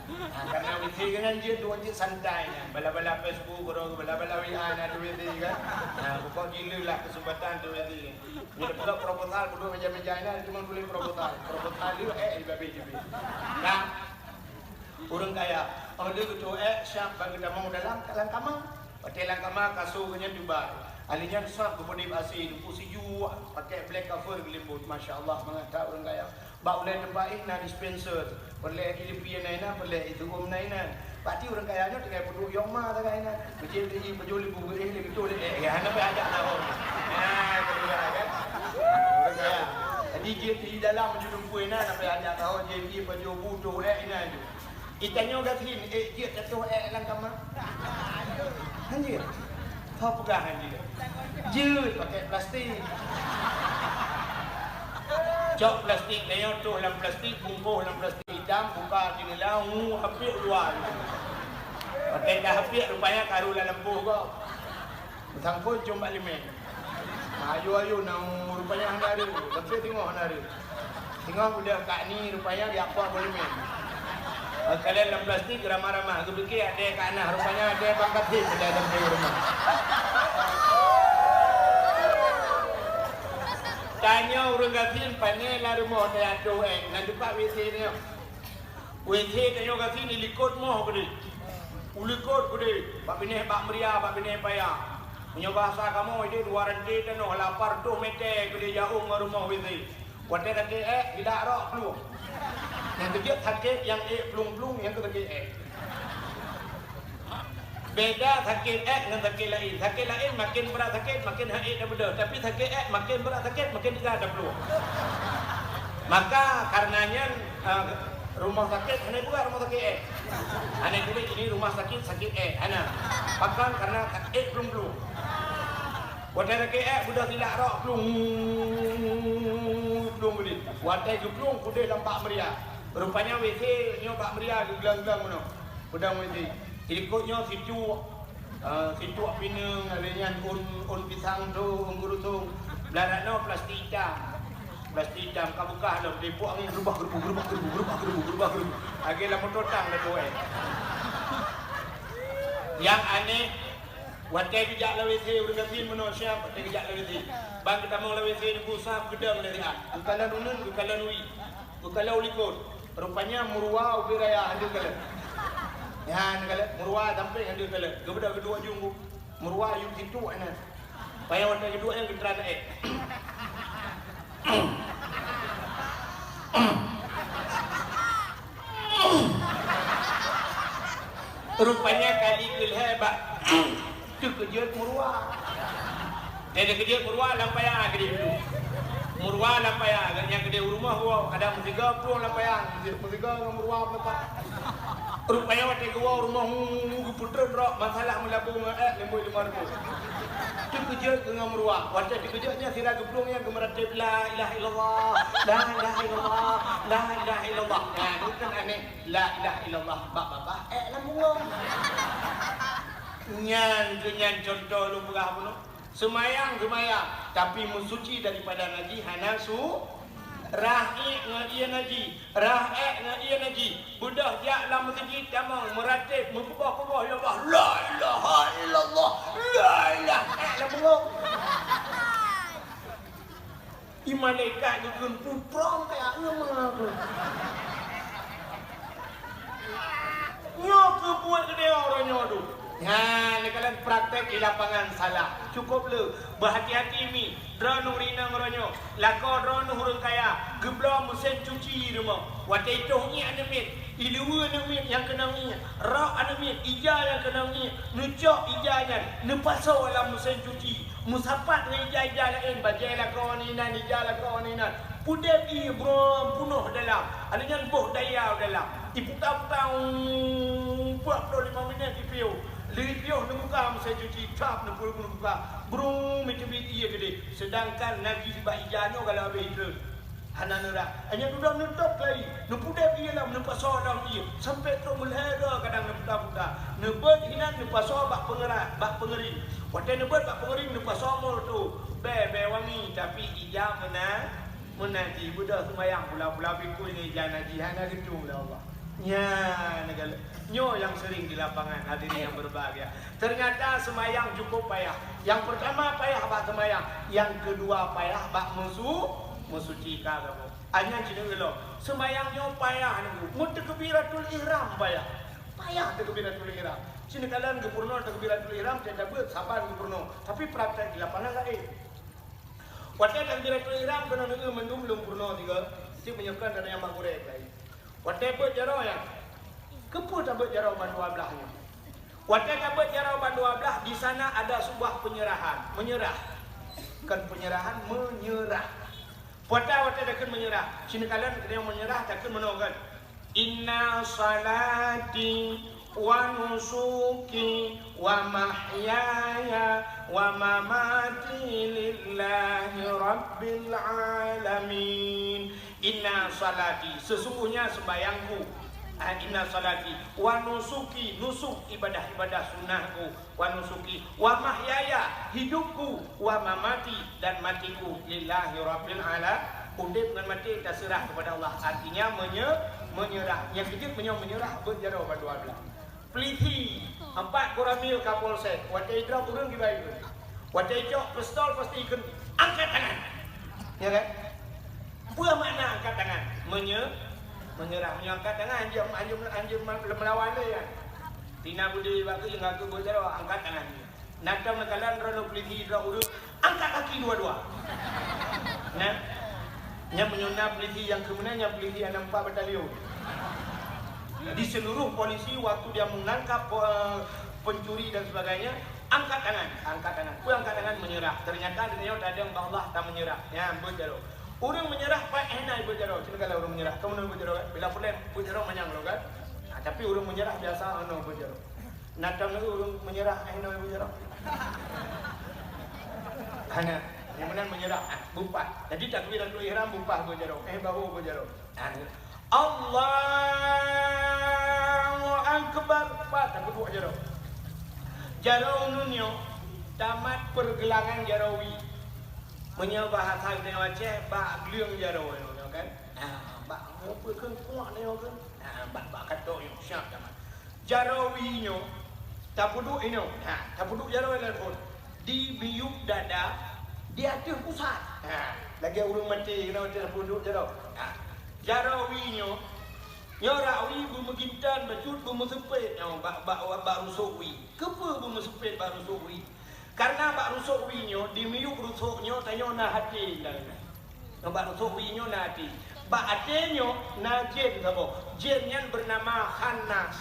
Ha, karena W C kan jeuet, dua jeuet santai nyan. Bala-bala Facebook, orang bala-bala W A na di W C kan. Ha, pokok gila lah kesempatan di W C. Ni pula proposal, duduk meja-meja ni, cuma tulis proposal. Proposal dia, eh, di babeh je. Nah, ureuëng kaya. Oh, dia betul, eh, siap bagi tamu dalam, dalam kamar. Watée lam kama kasô geuh nyan dubai. Ahli nyan sab geupeudeb asé, lumpur sijuek, pakai black cover geulimbot. Masya Allah, mangat that ureuëng kaya. Bak ulée teumpat éh na dispenser, peureulée ileupie na inan, peureulée iseum na inan. Pati ureuëng kaya nyoe tinggai peuduek yong ma sagai inan. Meucéh teuh i pajoh limong geuéh lé geutoh lé ék, ya, hana payah jak tahon. Nah, keudroe kan? Ureuëng kaya. Jadi jeuet teuh i dalam meujeuet lumpur inan, hana payah jak tahon, jeuet i pajoh bu toh ék inan ju. Itanyoe gasien, ék jeuet tatoh ék lam kama? Hanjeuet. Soe peugah hanjeuet? Jeuet pakai plastik. Cok plastik, tanyoe toh lam plastik, bungkôh lam plastik itam, buka jendela, hu, hapiek luwa. Pakai ka hapiek, rupanya karu lam lampôh gob. Meusangkot jom bak limeng. Ayo-ayo na rupanya hana reu, tapi singoh hana reu. Singoh udah kak ni rupanya di apa bak limeng. Kalian dalam plastik ramah-ramah, geupike ada kak nah, rupanya ada pangkat hit udah dalam rumah. Tanya ureuëng gasien, pane lam rumoh teuh adoh ék, na teupat W C nyoe. W C tanyoe gasien ilikot moh keudeh. Ulikot keudeh, bak binéh bak meuria, bak binéh paya. Meunyoe bahasa kamoe ideh dua ranté tanoh lapan reutôh mètè keudeh jaôh ngon rumoh W C. Watèe sakét èk, geudak rok plueng. Nyang keujeuet sakét nyang ék plueng-plueng, nyang keu sakét èk. Beda sakét èk ngon sakét laén. Sakét laén maken brat sakét, maken han ék tabeudôh. Tapi sakét èk maken brat sakét, maken teuga taplueng. Maka karena nyan, ah, rumoh sakét hana buka rumoh sakét èk. Hana tuléh ini rumah sakit, sakét èk. Hana. Pakon karena sakét plueng-plueng. Watèe sakét èk, beudôh silak rok plueng. Plueng beudeh. Watèe geuplueng keudeh lam bak meuria. Rupanya W C nyoe bak meuria geuglang-glang meunoe. Peudong meusi. Ilikot nyoe sicuek, eh, sicuek pineung, lheueh nyan ôn, ôn pisang tu, ôn geurusong. Blah rot nyoe plastik itam. Plastik itam ka buka lom, dipok angén geurubah-geureubu, geurubah-geureubu, geurubah-geureubu, geurubah-geureubu. Lagèe lam moto tang dah tuwai. Nyang aneh, watèe geujak lam W C ureueng gasien meunoe siap, watèe geujak lam W C. Ban geutamong lam W C, geupeusab geudong lé siat. Geukalon uneun, geukalon wie. Geukalon likot. Rupanya meuruwa ubé raya hana kalon. Nyan kalon, meuruwa sampéng hana kalon. Geubeudôh geuduek ujong bu. Meuruwa yum situ na. Payah watèe geuduek nyan geutran èk. Rupanya kali keulhèe bak Teukeujot meuruwa. Teukeujot meuruwa lam paya keudeh dulu. Meuruwa lam paya, gobnyan keudeh u rumoh woe, kadang meusigoe plueng lam paya, meusigoe ngon meuruwa meuleupah. Rupanya watèe geuwoe u rumoh, hu, hu, hu, geupeutreun rok, masalah meulabong ngon èk, leumbôi limong ribèe. Teukeujot keu ngon meuruwa. Watèe teukeujot nyan sira geuplueng nyan geumeuratéb, "La ilaha illallah, la ilaha illallah, la ilaha illallah." Nah, itu kan aneh. La ilaha illallah bak babah, èk lam bungong. Nyan keuh nyan cuntoh lôn peugah bunoe. Seumayang, seumayang, tapi meusuci daripada najih hana su-, rhah èk ngon ié najih, rhah èk ngon ié najih. Beudôh jak lam meuseujid tamong meuratéb, meukeubah-keubah, "Ya Allah, la ilaha illallah, la ilaha," èk lam bungong. Di malaikat geukheun puprong kaya euma tu. Nyoe keuh buet geude uroe nyoe tu. Nyan, neukalon praktek di lapangan salah. Cukup le. Beuhati-hati mi. Droeneuh rinong uroe nyoe. Lakoe droeneuh ureueng kaya. Geubloe meusén cuci rumoh. Watée itoh iék aneuk miet. Iluweue aneuk miet nyang keunong iék. Rok aneuk miet ija nyang keunong iék. Neucok ija nyan. Neupasoe lam meusén cuci. Meusapat ngon ija-ija laén, bajée lakoe inan, ija lakoe inan. Pudeb ié brong punoh dalam. Aneuk nyan boh daya dalam. Iputa-puta, umm, dua ploh lima minét ipiôh. Lheueh ipiôh neubuka meusén cuci, cap neupeu-, neubuka. Brong meuteubiet ié keudeh. Seudangkan nagih bak ija nyoe galak habéh itrön. Hana neurah. Hanya dudoe neutôb lagi. Neupudeb ié lom, neupasoe lom ié. Sampoe trok meulhèe droe kadang neuputa-puta. Neubeuet hinan neupasoe bak peungerat, bak peungering. Watée neubeuet bak peungering neupasoe mol tu. Bèe, bèe wangi, tapi ija meunan, meunan jih. Beudôh seumayang pula-pula bikui ngon ija najih. Hana geutueng lé Allah. Nyan, nyoe nyang sering di lapangan, hadirin yang berbahagia. Ternyata seumayang cukup payah. Yang pertama payah bak seumayang, yang kedua payah bak meusu-, meusuci ka kamoe. Nyan cit lom. Seumayang nyoe payah nunggu. Meutakbiratul ihram payah. Payah takbiratul ihram. Sinoe kalon geupeurunoe takbiratul ihram, tiep-tiep beuet saban geupeurunoe. Tapi praktek di lapangan laén. Watée takbiratul ihram keunoe neu mandum lôn peurunoe tiga, cit meunyoe kon ada nyang mak gurée laén. Watée beuet jaroe nyan, keupeue tabeuet jaroe ban dua blaih nyoe? Watée tabeuet jaroe ban dua blaih, di sana ada sebuah penyerahan. Menyerah. Kon penyerahan, menyerah. Watée, watée takheun menyerah. Sinoe kalon keudeh menyerah takheun meunoe kan. Inna salati wa nusuki wa mahyaya wa mamati lillahi rabbil alamin. Inna salati, sesungguhnya sembahyangku. Ah, inna salati wa nusuki, nusuk ibadah-ibadah sunnahku. Wa nusuki, wa mahyaya, hidupku, wa mamati, dan matiku, lillahi rabbil ala-, udeb ngon maté taseurah kepada Allah. Artinya menye-, menyerah. Nyang keujeuet meunyoe menyerah, beuet jaroe ban dua blaih. Polisi, empat koramil Kapolsek, watée idrob ureueng kibai keu. Watée icok pistol pasti ikheun, "Angkat tangan!" Ya kan? Peue makna angkat tangan? Menye-, menyerah. Meunyoe angkat tangan, anjeum, anjeum, anjeum meulawan lé nyan. Tina budi bak keuh, ngon keuh beuet jaroe, angkat tangan. Na tom neukalon droeneuh polisi droe ureueng, angkat kaki dua-dua. Nah, nyan meunyoe na polisi nyang keu meunan, nyan polisi aneuëk empat batalion. Jadi seluruh polisi waktu dia menangkap, eh, pencuri dan sebagainya, angkat tangan, angkat tangan. Peue angkat tangan? Menyerah. Ternyata di nyoe tadong bak Allah ta menyerah. Nyan beuet jaroe. Ureueng menyerah paih hana beuet jaroe. Cit neukalon ureueng menyerah. Kamoe na beuet jaroe kan? Bila pulen beuet jaroe manyang lom kan? Nah, tapi ureueng menyerah biasa hana beuet jaroe. Na tom ureueng menyerah, eh, hana beuet jaroe. Hana. Nyang meunan menyerah, ah, beuet paih. Jadi takbiratul ihram beuet paih beuet jaroe. Eh, bahu beuet jaroe. Ah, Allahu Akbar. Pat tapeuduek jaroe. Jaroe uneun nyoe tamat pergelangan jaroe wie. Meunyoe bahasa geutanyoe Aceh, bak gleueng jaroe nyoe kan. Ah, bak, peue kheun, kuak nyoe kan. Ah, bak, bak katok nyoe, siap tamat. Jaroe wie nyoe, tapeuduek inoe. Ha, tapeuduek jaroe lam phon. Di miyueb dada, di ateueh pusat. Ha, lagée ureueng maté keunoe tapeuduek jaroe. Ha, jaroe wie nyoe, nyoe rak wie beumeugintan bacut beumeuseupet nyoe bak, bak, bak rusok wie. Keupeue beumeuseupet bak rusok wie? Karena bak rusok wie nyoe, di miyueb rusok nyoe, tanyoe na até. Nyoe bak rusok wie nyoe na até. Bak até nyoe na jén saboh. Jén nyan bernama Khannas.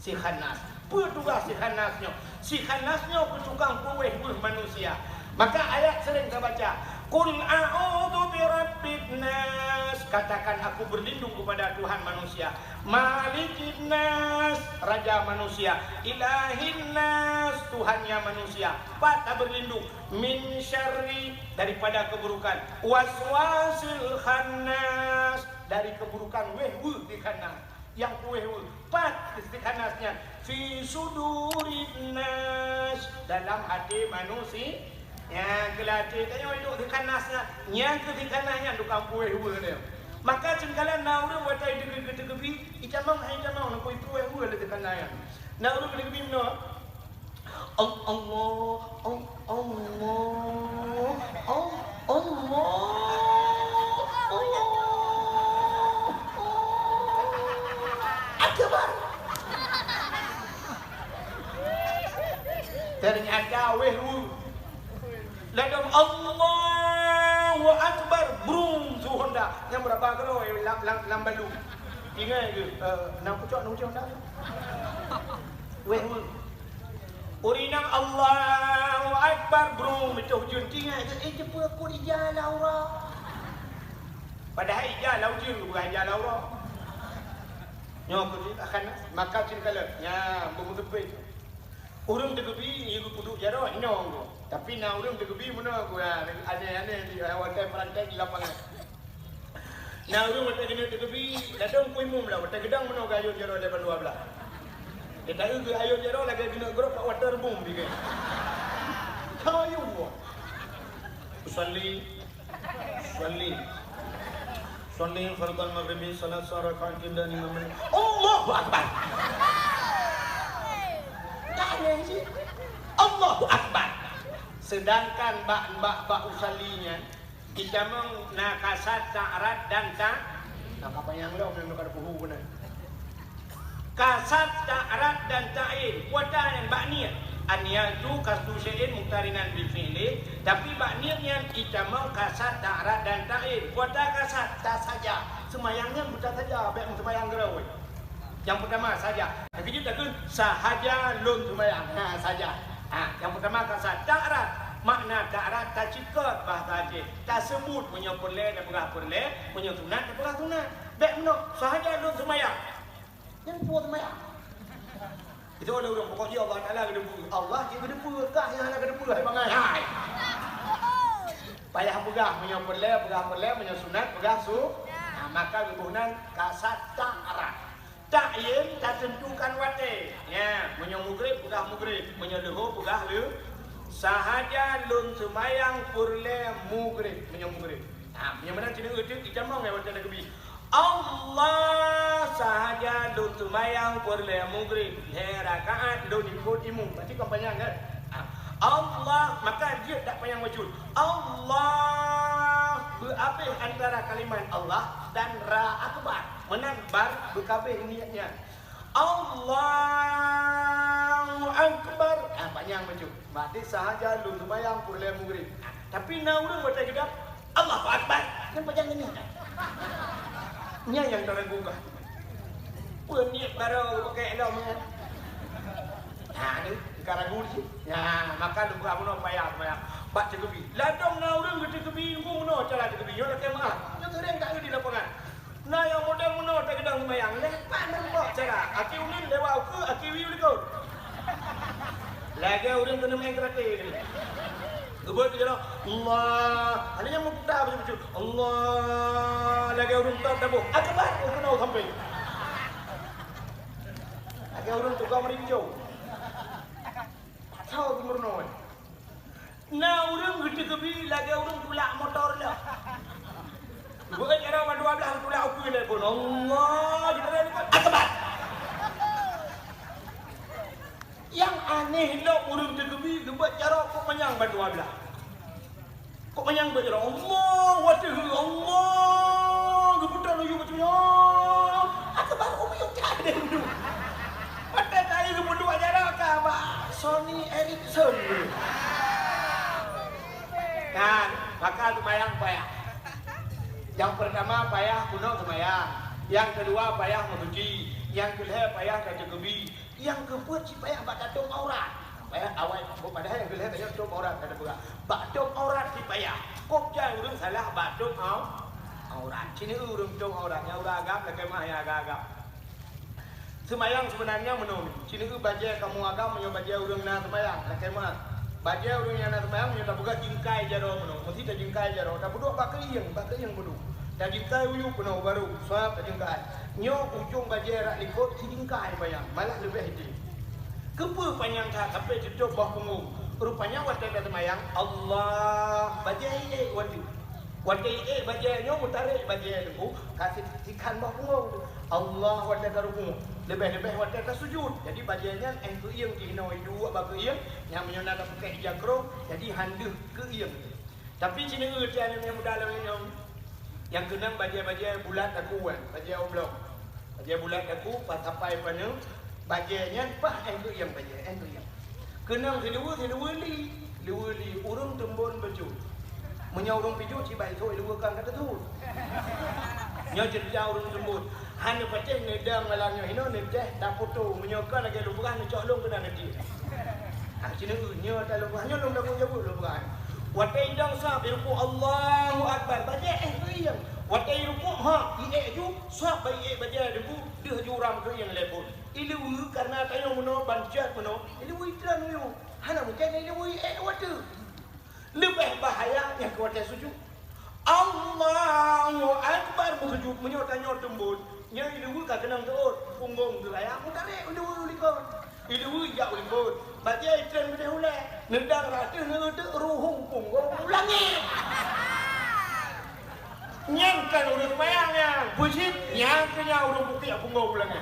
Si Khannas. Peue tugaih si Khannas nyoe? Si Khannas nyoe keuh tukang peuwéh weueh manusia. Maka ayat sering tabaca, "Qul a'udzu birabbin nas." Katakan, "Aku berlindung kepada Tuhan manusia." Malikin nas, raja manusia. Ilahin nas, Tuhannya manusia. Pat taberlindung? Min syarri, daripada keburukan. Waswasil khannas, dari keburukan wéh weueh si Khannas. Nyang peuwéh weueh. Pat si Khannas nyan? Fi sudurin nas, dalam até manusia. Nyang keu até tanyoe duek si Khannas nyan, nyang keu si Khannas nyan tukang peuwéh weueh nyan. Maka ceukalon na ureueng watée teukeubie, itamong hai tamong, na peuwéh weueh lé si Khannas nyan. Na ureueng teukeubie meunoe, Al-, Allah, Al-, Allah, Al-, Allah. Allahu Akbar, brum, su Honda. Nyang beuraba keudroe lam, lam, lam balu. Ingat ke? Eh, nang pucok, nang pucok Honda. Weh, weh. Ureueng inong Allahu Akbar, brum, meutoh ujeuen. Ingat ke? Eh, ceupeu aku ija Laura. Padahai ija lam ujeuen, bukan ija Laura. Nyoe aku akan maka cin kalon. Nya, beumeuteupeu. Ureueng teugeubi, ie geupeuduek jaroe, inong tu. Tapi na ureueng teugeubi meunoe, ku, ya, aneh-aneh di, eh, watèe peurantèe di lapangan. Na ureueng watèe keuneuk teugeubi, ladôm ku imum lah, watèe geudong meunoe geuayôn jaroe lé bandua blah. Geutanyoe geuayôn jaroe lagèe keuneuk grôp bak watèe reubum bigèe. Tayue. Usalli. Usalli. Usalli fardhal maghribi salasa rakaatin dan imam. Allahu Akbar. Aneh sih. Allahu Akbar. Sedangkan bak, bak, bak usalli nyan, itamong na kasad, ta'rad dan ta-, na kapanyang lom nyang ka teupeue beuna. Kasad, ta'rad dan ta'yin. Kuata nyan bak niet. An-niyatu qasdu syai'in muqtarinan bil fi'li. Tapi bak niet nyan itamong kasad, ta'rad dan ta'yin. Kuata kasad, ta saja. Seumayang nyan beuta saja, bèk meuseumayang keudroe. Nyang peutama saja. Keujeuet takheun sahaja lôn seumayang. Ha, saja. Ha, nyang peutama kasad, ta'rad. Makna ta'rad tacikot bahasa Aceh. Taseubut meunyoe peureulèe tapeugah peureulèe, meunyoe sunat tapeugah sunat. Bèk meunoe, sahaja lôn seumayang. Nyan peue seumayang? Itu oleh ureueng pokok jih Allah Taala geudeupeue. Allah jih geudeupeue, kah nyang hana geudeupeue, hai bangai, hai. Payah peugah, meunyoe peureulèe, peugah peureulèe, meunyoe sunat, peugah su-, nah, maka geuboh nan kasad ta'rad. Ta'yin tateuntukan watèe. Nya, meunyoe mugrib, peugah mugrib. Meunyoe leuhô, peugah leu-, sahaja lôn seumayang peureulèe mugrib. Meunyoe mugrib. Nah, meunyoe meunan cit, itamong watèe na geubi. Allah sahaja lôn seumayang peureulèe mugrib lhèe rakaat lôn ikot imum. Berarti kon panyang kan? Ah, Allah, maka jeuet dak panyang bacut. Allah, beuabéh antara kalimat Allah dan ra akbar. Meunan bar beukabéh niet nyan. Allahu Akbar. Ah, panyang bacut. Berarti sahaja lôn seumayang peureulèe mugrib. Tapi na ureueng watèe geudong, Allahu Akbar. Nyan pajan geunih. Nyan nyang taragu kah. Peue niet barô geupakèk lom nyan. Nah, ni, ka ragu di sini. Nah, maka lôn peugah bunoe payah seumayang. Bak teugeubi. Ladôm na ureueng geuteugebi, nunggu bunoe cara teugeubi. Nyoe lakèe meu'ah. Nyoe seuring ka di lapangan. Na nyang model meunoe teugeudong seumayang, lé pat meurumpok cara. Aki uneun lewat ukeue, aki wiyeue likot. Lagèe ureueng keuneuk main karate tadi. Geubeuet jaroe, Allah. Ada nyang meuputa bacut-bacut. Allah. Lagèe ureueng top taboh. Akbar, keunoe sampé. Lagèe ureueng tukang meurinco. Tho geumeurunoe. Na ureueng geuteugebi lagèe ureueng tulak motor lom. Beuet jaroe ban dua blah tulak ukeue lé phon. Allah, di dalam likot. Akbar. Nyang aneh lom ureueng teugebi geubeuet jaroe kok manyang ban dua blah. Kok manyang beuet jaroe. Allah, watèe, Allah, geuputar laju macam nyoe. Akbar, umi, utak deh dulu. Watèe tadi geupeuduek jaroe ka bak Sony Ericsson. Nah, maka seumayang payah. Nyang peurtama payah keunoe seumayang. Nyang keudua payah meusuci. Nyang keulhèe payah tateugebi. Nyang keupeuet cit payah bak tatôp aurat. Payah awai, padahai nyang keulhèe tanyoe tôp aurat, ka tapeugah. Bak tôp aurat cit payah. Kok jai ureueng salah bak tôp au-, aurat. Cit ureueng tôp aurat, nyang ureueng agam lakèe meu'ah nyang agam-agam. Seumayang seubeunanya meunoe. Cit bajèe kamoe agam meunyoe bajèe ureueng na seumayang, lakèe meu'ah. Bajèe ureueng nyang na seumayang meunyoe tapeugah jingkai jaroe meunoe, meusti tajingkai jaroe, tapeuduek bak keuieng, bak keuieng peuduek. Tajingkai u yup meunoe barô, sab tajingkai. Nyoe ujong bajèe rot likot sijingkai panyang, malah leubeh item. Keupeue panyang that sampoe teutôp bak punggong? Rupanya watèe taseumayang, Allah, bajèe iék watèe. Watèe iék bajèe nyoe meutarek bajèe teungku ka si-, sikhan bak punggong. Allah watèe tarukuk, leubeh-leubeh watèe tasujut. Jadi bajèe nyan éh keuieng jih inoe iduek bak keuieng, nyang meunyoe na tapeugah ija krông, jadi han deuh keuieng. Tapi sineuk tiep aneuk muda lawét nyoe, nyang keunong bajèe-bajèe bulat daku, eh, bajèe oblong. Bajèe bulat daku, paih sapai paneuk, bajèe nyan paih éh keuieng bajèe, éh keuieng. Keunong siluweue, siluweue li, luweue li, ureueng teumbon bacut. Meunyoe ureuëng pijuet, cit bak isoe ileue kan ka teuthut. Nyoe ceurita ureuëng seumbot. Hana patéh neudong malam nyoe hinoe neuteh tapoto. Meunyoe ka lagée lôn peugah neucok lôn keunan neutiek. Ah, sineuk nyoe ta lôn peugah, nyoe lôn takot jaweueb lôn peugah. Watée idong sab irukuk, Allahu Akbar, bajée éh geuieng. Watée irukuk, ha, iék ju, sab bak iék bajée debu, deuh ju ram geuieng lé phon. Ileue kareuna tanyoe meunoe ban jeuet meunoe, ileue itreun uyueng. Hana mungken ileue iék dua teuk. Leubeh bahaya nyang keu watée sujut. Allahu Akbar meusujut, meunyoe tanyoe teumbon, nyan ileue ka keunong teuôt, punggong geuraya meutarek ileue u likot. Ileue jak u likot, bajée itreun beudeh ulée, neudang rot deuh neuteuk ruhueng punggong u langét. Nyan kan ureuëng seumayang nyan, bucit, nyan keuh nyan ureuëng bukik punggong u langét.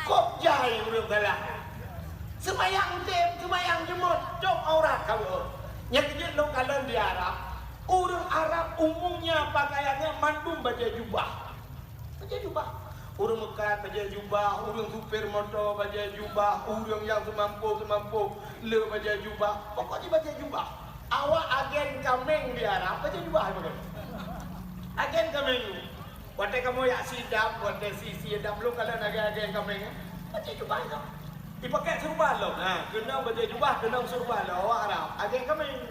Kok jai ureuëng salah. Seumayang tem, seumayang jeumot, cok aurat kamoe. Nyang keujeuet lôn kalon di Arab, ureuëng Arab umumnya pakaiannya mandum bajée jubah. Bajée jubah. Ureuëng meukat bajée jubah, ureuëng supir moto bajée jubah, ureuëng nyang seumampôh-seumampôh le bajée jubah. Pokok jih bajée jubah. Awak agen kaméng di Arab bajée jubah, bajée. Agen kaméng. Watée kamoe jak sidap, watée si, sidap lôn kalon agen-agen kaméng, eh? Bajée jubah lom. Ipakai surban lom. Ha, keunong bajée jubah, keunong surban lom. Awak Arab, agen kaméng.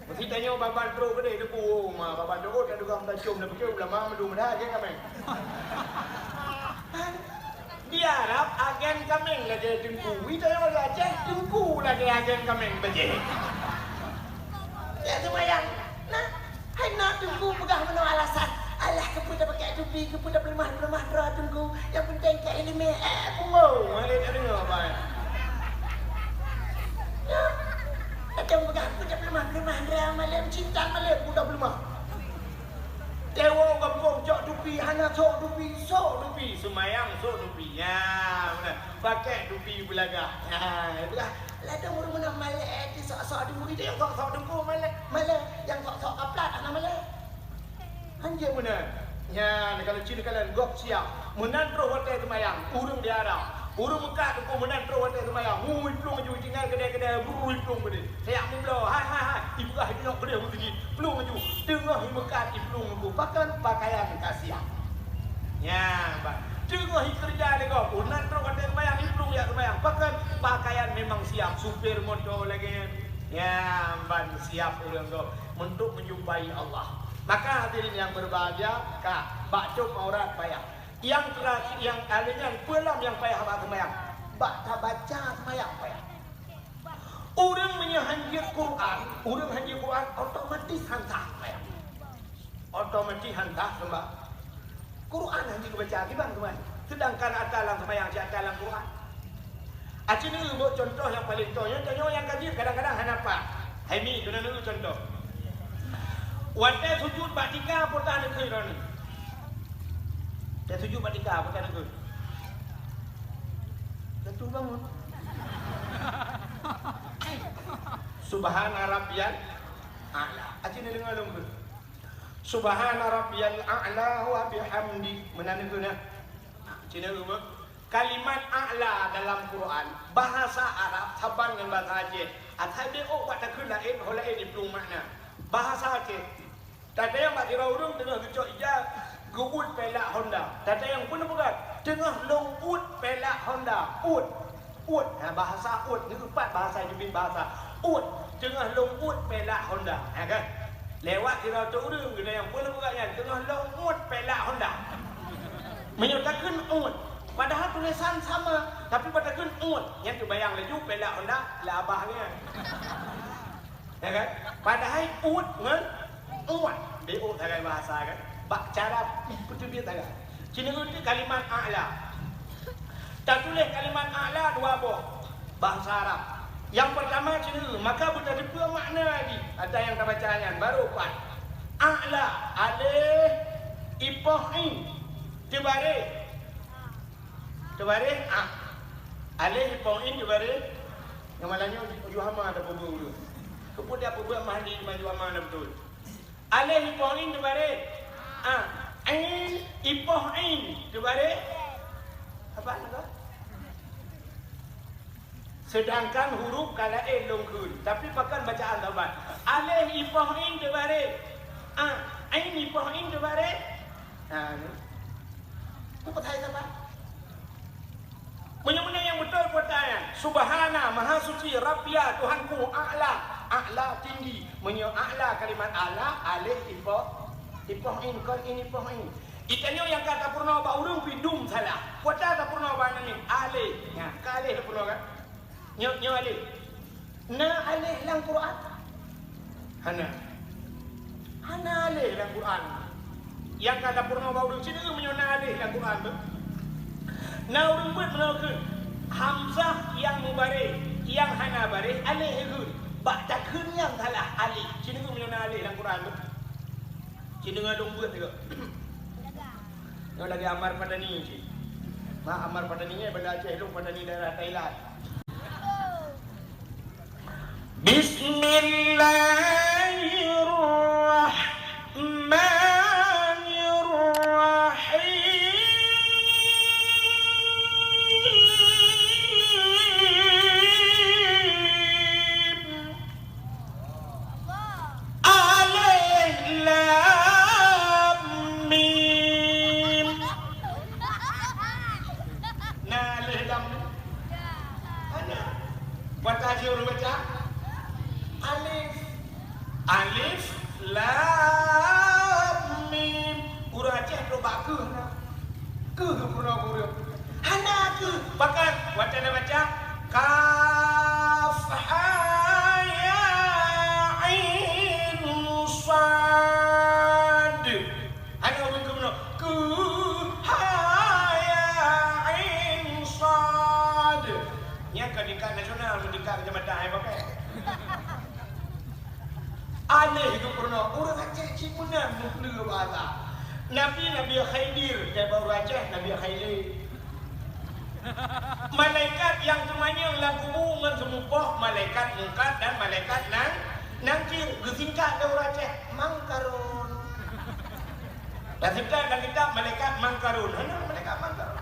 Meusi tanyoe babah trok keudeh, teupeu, oh, ma, babah trok, oh, taduga meutacom, tapiké ulama meudum dah, agen kaméng. Di Arab, agen kaméng lagée teungku. Ita nyang lagée Aceh, teungku lagée agen kaméng bajée. Ya, seumayang. Nah, hai na teungku peugah meunoe alasan. Alah, keupeue tapakée tupi, keupeue tapeuleumah-peuleumah droe teungku. Nyang penting ka ileumé. Eh, pungo. Mari tak dengar, bai. Ya. Ada peugah, keupeue tapeuleumah-peuleumah droe malam, cinta malam, budak peuleumah. Dewa gampông cok tupi, hana sok tupi, sok tupi, seumayang sok tupi. Ya, beuna. Pakai tupi beulagah. Ya, beulagah. Ladôm ureuëng meunan malée, di sok-sok di murit, nyang sok-sok teungku malée, malée, nyang sok-sok kaplat hana malée. Hanjeuet meunan. Nyan, kalau cit kalon gob siap. Meunan troh watée seumayang, ureuëng di Arab. Ureuëng meukat teungku meunan troh watée seumayang. Hui, plueng ju tinggai keudée-keudée, hui, plueng keudée. Siap meubloe, hai, hai, hai. Ipeugah inok keudeh meuseujid. Plueng ju. Teungoh imeukat iplueng teungku. Pakon pakaian ka siap. Nyan, bah. Teungoh ikeureuja lé gob. Meunan troh watée seumayang, iplueng jak seumayang. Pakon pakaian memang siap. Supir moto lagée nyan. Nyan, ban siap ureuëng gob. Untuk menjumpai Allah. Maka hadirin yang berbahagia, ka, bak cop aurat payah. Nyang terakhir, nyang ka lhée nyan, peue lom nyang payah bak seumayang? Bak tabaca seumayang payah. Ureuëng meunyoe hanjeuet Quran, ureuëng hanjeuet Quran, otomatis han sah seumayang. Otomatis han sah seumayang. Quran hanjeuet geubaca, kiban seumayang. Sedangkan ata lam seumayang, cit ata lam Quran. Aci neueu buet contoh nyang paleng toe, nyoe tanyoe nyang ka jeuet kadang-kadang hana pat. Hai mi, keuneuk neueu contoh. Watée sujut bak tika, peue tan neukheun droeneuh? Watée sujut bak tika, peue tan neukheun? Jatuh bangun. Subhana rabbiyal a'la. Aci neudeungoe lom kheun. Subhana rabbiyal a'la wa bihamdi. Meunan neukheun, nah. Cina rumoh. Kalimat a'la dalam Quran, bahasa Arab saban ngon bahasa Aceh. Asai beu bak takheun laén, ho laén jiplueng makna. Bahasa Aceh. Tatanyong bak sidroe ureuëng teungoh geucok ija, geuuet pelak Honda. Tatanyong peue neupeugah, teungoh lôn uet pelak Honda. Uet. Uet. Ha, bahasa uet. Neueupat bahasa jubit bahasa. Uet. Teungoh lôn uet pelak Honda. Ha, kan? Lewat sidroe ureuëng, geutanyong peue neupeugah nyan, teungoh lôn uet pelak Honda. Meunyoe takheun uet, padahai tulisan sama, tapi bak takheun uet, nyan teubayang laju pelak Honda, lah abah nyan. Ya kan? Padahai uet ngon uet, beu sagai bahasa kan? Bak cara peuteubiet sagai. Cina uet kalimat a'la. Tatuléh kalimat a'la dua boh. Bahasa Arab. Nyang peurtama cit, maka beutateupeu makna jih, ata nyang tabaca nyan, barô pat. A'la, alif, ipoh in, teubareh. Teubareh, a. Alif, ipoh in, teubareh. Nyang malam nyoe ujoe hama tapeubeuet ulôn. Keupeue tapeubeuet mah di teuma ujoe hama na beutôi. Alif ipoh in teubareh. A. Ain ipoh in teubareh. Apa nama? Sedangkan huruf ka laén lôn kheun, tapi pakon bacaan saban. Alif ipoh in teubareh. Ah, ain ipoh in teubareh. Ha, ni. Peue pasai saban? Meunyoe meunan nyang beutôi kuata nyan, Subhana, Maha Suci, Rabbiya, Tuhanku, A'la, A'la tinggi. Meunyoe A'la, kalimat A'la, alif ipoh, ipoh in, kon in ipoh in. Geutanyoe nyang ka tapeurunoe bak ureueng pih dum salah. Kuata tapeurunoe bak nyan, alif. Nyan, ka alif tapeurunoe kan? Nyoe, nyoe alif. Na alif lam Quran? Hana. Hana alif lam Quran. Nyang ka tapeurunoe bak ureueng sidroe meunyoe na alif lam Quran tu. Na ureueng buet meunoe keuh. Hamzah nyang mubareh, nyang hana bareh alif keuh. Bak takheun nyang salah alif. Sidroe meunyoe na alif lam Quran tu. Sidroe dong buet juga. Nyoe lagèe Amar Padani cit. Mak Amar Padani nyan Banda Aceh, lôn Padani daerah Thailand. Bismillahirrahmanirrahim. Alif lam mim. Na alif lam mim? Hana. Baca jih ureueng baca. Alif. Alif lam mim. Ureueng Aceh trok bak keuh na. Keuh geupeurunoe ureueng. Hana keuh. Pakat watèe na baca kaf ha ya ain sad. Hana ureueng geupeurunoe keuh ha ya ain sad. Nyan ka tingkat nasional, meuningkat keucamatan hai pakai. Aneh geupeurunoe, ureueng Aceh cit meunan meupeue bahasa. Nabi, Nabi Khidir, watèe bak ureueng Aceh, Nabi Khailé. Malaikat nyang teumanyong lam kubu ngon seumupoh, malaikat Mungkar dan malaikat Nan-, Nakir, geusingkat lé ureueng Aceh, Mangkarun. Dan seukat lam kitab malaikat Mangkarun. Hana malaikat Mangkarun.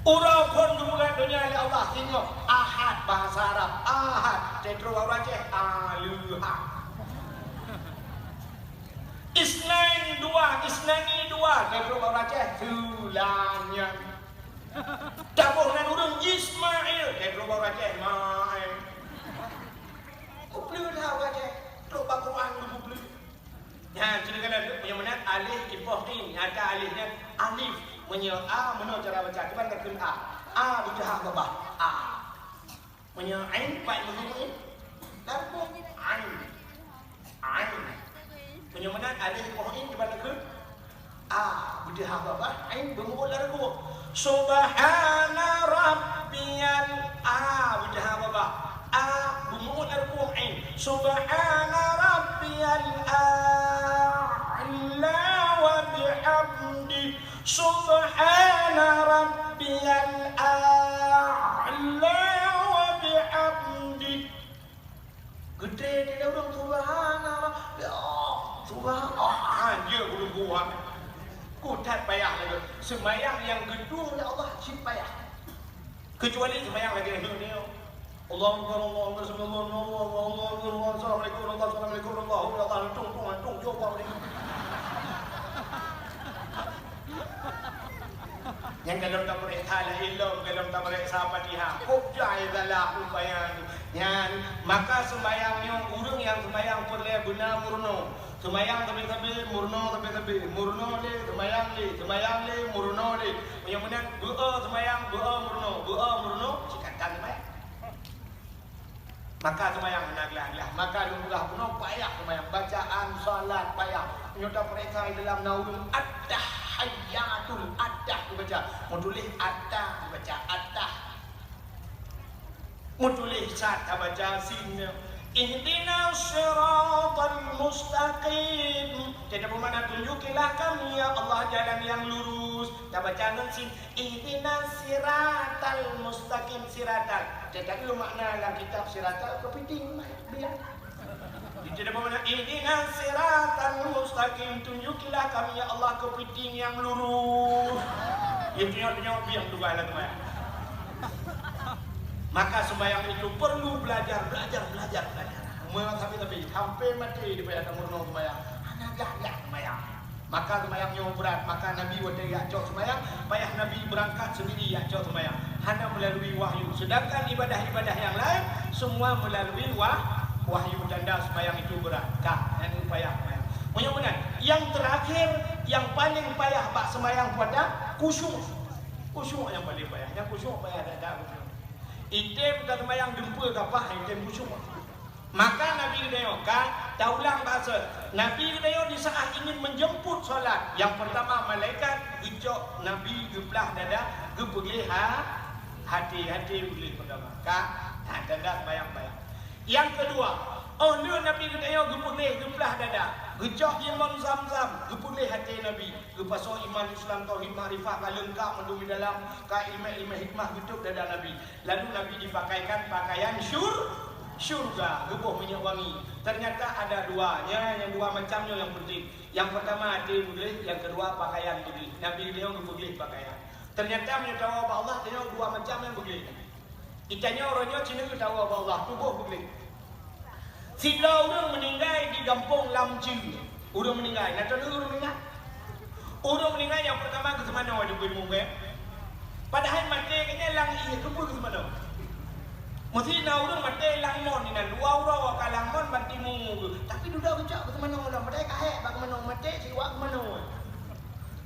Uroe phon geupeugah donya lé Allah singoh. Ahad, bahasa Arab. Ahad. Teutron ureueng Aceh. Aleuha. Isnain, dua. Isnani, dua. Teutron ureueng Aceh. Seulanya. Taboh nan ureueng Ismail. Teutron ureueng Aceh. Mael. Kupeuleueh lah ureueng Aceh. Trok bak Quran geupeuleueh. Nyan, seudeukah lôn, meunyoe meunan alif ipoh in, nyata alif nyan alif. Meunyoe a, meunoe cara baca, kiban takheun a. A beuteuhah babah. A. Meunyoe ain, pat meukeumeu'in? Lam rugoe. Ain. Ain. Meunyoe meunan alif ipoh in, kiban takheun a. Beuteuhah babah, ain beumu'ut lam rugoe. Subhana rabbiyal a, beuteuhah babah. A, beumu'ut lam rugoe, ain. Subhana rabbiyal a'la wa bihamdi. Subhana rabbiyal a'la wa bihamdi. Geutré di dalam subhanallah. Ya, subhanallah. Ha, dia belum buat. Ku that payah lagi. Sembahyang nyang geuduek lé Allah cit payah. Kecuali sembahyang lagèe nyoe. Allahu Akbar, Allahu Akbar, Allahu Akbar, Allahu Akbar, Allahu Akbar, Assalamualaikum, Allahu Akbar, Assalamualaikum, Allahu Akbar, Allahu Akbar, Allahu Akbar, Allahu Akbar. Nyang golom tapeuriksa lé ilom, golom tapeuriksa Fatihah. Kok jai galak upaya nyan. Maka sembahyang nyoe ureueng nyang sembahyang peureulèe beuna meurunoe. Sembahyang sabe-sabe, meurunoe sabe-sabe. Meurunoe lé, sembahyang lé, sembahyang lé, meurunoe lé. Meunyoe meunan, beu-o sembahyang, beu-o meurunoe, beu-o meurunoe, sikatan sembahyang. Maka seumayang hana glah-glah. Maka lôn peugah bunoe payah seumayang. Bacaan salat payah. Nyoe tapeuriksa di dalam na ureueng at-tahiyyatul, at-tah dibaca. Meutuléh at-tah dibaca at-tah. Meutuléh sad tabaca sin. Ihdinas siratal mustaqim. Jadi, peue makna, tunjukilah kami, ya Allah, jalan yang lurus. Tabaca ngon sin. Ihdinas siratal mustaqim, siratal. Tetapi makna lam kitab siratal keupiting, biang. Jadi, apa makna, ihdinas siratal mustaqim, tunjukilah kami, ya Allah, keupiting nyang lurus. Ya, tunjuk-tunjuk biang tu, bah, lah, tu, bah. Maka sembahyang itu perlu belajar, belajar, belajar, belajar. Meunyoe sabe-sabe, sampai maté dipayah tameurunoe seumayang. Hana gah-gah seumayang. Maka seumayang nyoe brat, maka Nabi watée jak cok seumayang, payah Nabi beurangkat sendiri jak cok seumayang. Hana melalui wahyu. Sedangkan ibadah-ibadah nyang laén, semua melalui wah-, wahyu, tanda seumayang itu brat. Ka, hana payah seumayang. Meunyoe meunan, nyang terakhir, nyang paleng payah bak seumayang puasa, khusyuk. Khusyuk nyang paleng payah. Nyang khusyuk payah that-that khusyuk. Item ka seumayang dumpeue kapah, item khusyuk. Maka Nabi geutanyoe ka taulang bak asai. Nabi geutanyoe di saat ingin menjemput salat, nyang pertama malaikat geucok Nabi geuplah dada, geupeugléh ha-, até, até peugléh pertama. Ka, ha, tanda seumayang-seumayang. Nyang keudua, óh lheueh Nabi geutanyoe geupeugléh geuplah dada, geucok limong Zam-Zam, geupeugléh até Nabi, geupasoe iman, Islam, tauhid, makrifah, ka leungkap mandum di dalam, ka ileumèe-ileumèe hikmah geutôb dada Nabi. Lalu Nabi dipakaikan pakaian syur-, syurga, geuboh minyeuk wangi. Ternyata ada dua, nya nyang dua macam nyoe nyang penting. Nyang pertama até beugléh, nyang keudua pakaian beugléh. Nabi geutanyoe geupeugléh pakaian. Ternyata meunyoe tawoe bak Allah, tanyoe dua macam nyang beugléh. Geutanyoe uroe nyoe sineuk tawoe bak Allah, tuboh beugléh. Sidroe ureueng meuninggai di gampông Lamceu. Ureueng meuninggai, na taneuk ureueng meuninggai? Ureueng meuninggai nyang peurtama geuseumanoe di Teungku Imum, eh. Padahai maté geuh nyan lam ié, keupeue geuseumanoe? Meusti na ureueng maté lam mon inan, dua uroe ka lam mon ban timu geuh. Tapi dudoe geucok geuseumanoe lom, padahai ka hék bak geumanoe, maté siwak geumanoe.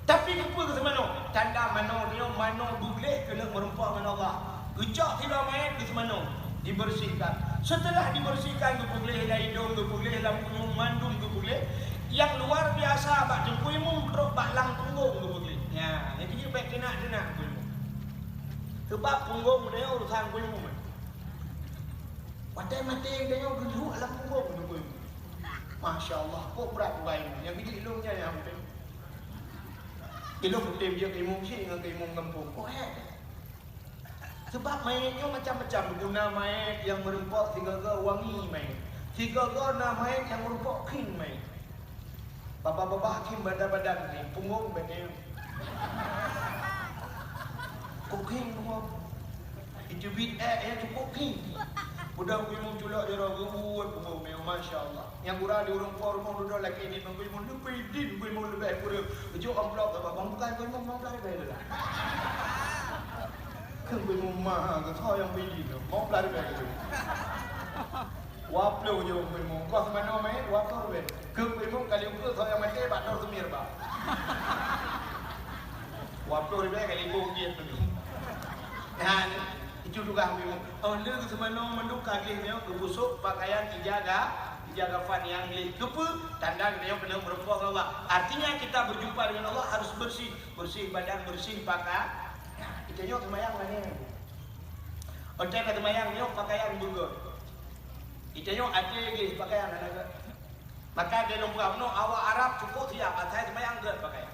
Tapi keupeue geuseumanoe? Tanda manoe nyoe, manoe beugléh keuneuk meureumpok ngon Allah. Geucok sidroe manyét geuseumanoe, dibeureusikan. Seuteulah dibeureusikan, geupeugléh lam idông, geupeugléh lam punyueng, mandum geupeugléh. Nyang luar biasa bak Teungku Imum trok bak lam punggông geupeugléh. Nya, nyan jih bèk teunak-teunak Teungku Imum. Seubab punggông geutanyoe urusan Teungku Imum. Watèe maté geutanyoe geulhok lam punggông Teungku Imum. Masya Allah, kok brat ugai nyoe. Nyang jih lôn nyan nyang Ilôn kutem jeuet keu imum chik ngon keu imum gampông. Kok hék? Seubab manyét nyoe macam-macam. Guna manyét nyang meureumpok sigoe-goe wangi manyét. Sigoe-goe na manyét nyang meureumpok kring manyét. Babah-babah kring badan-badan kring, punggông bèk kring. Kok kring punggông? Iteubiet ék nyang cukôp kring. Udah Teungku Imum culok jaroe geuuet punggông nyoe, masya Allah. Nyang gura di ureueng po rumoh dudoe lakèe idin, Teungku Imum leubeh idin, Teungku Imum leubeh peureuet. Geujok amplop, "Bang, bukai Teungku Imum, limong ploh ribèe lé." Kheun Teungku Imum, "Ma, keu soe nyang bri idin nyoe? Limong ploh ribèe lé." Dua ploh jok Teungku Imum, kos manoe manyét dua ploh ribèe. Kheun Teungku Imum, kali ukeue soe nyang maté bak dor seumir ba. Dua ploh ribèe kali lhèe ploh rupiah Teungku Imum. Nah, itu tugaih Teungku Imum. Oh, lheueh geuseumanoe mandum ka gleh nyoe, geupeusup pakaian ija ga-, ija kafan nyang gleh. Keupeue? Tanda geutanyoe keuneuk meureumpok ngon Allah. Artinya, kita berjumpa dengan Allah harus bersih. Bersih badan, bersih pakaian. Nah, geutanyoe seumayang lagèe nyoe. Watèe ka seumayang nyoe pakaian beugöt. Geutanyoe até gleh pakaian hana göt. Maka lagèe lôn peugah bunoe, awak Arab cukôp siap, asai seumayang göt pakaian.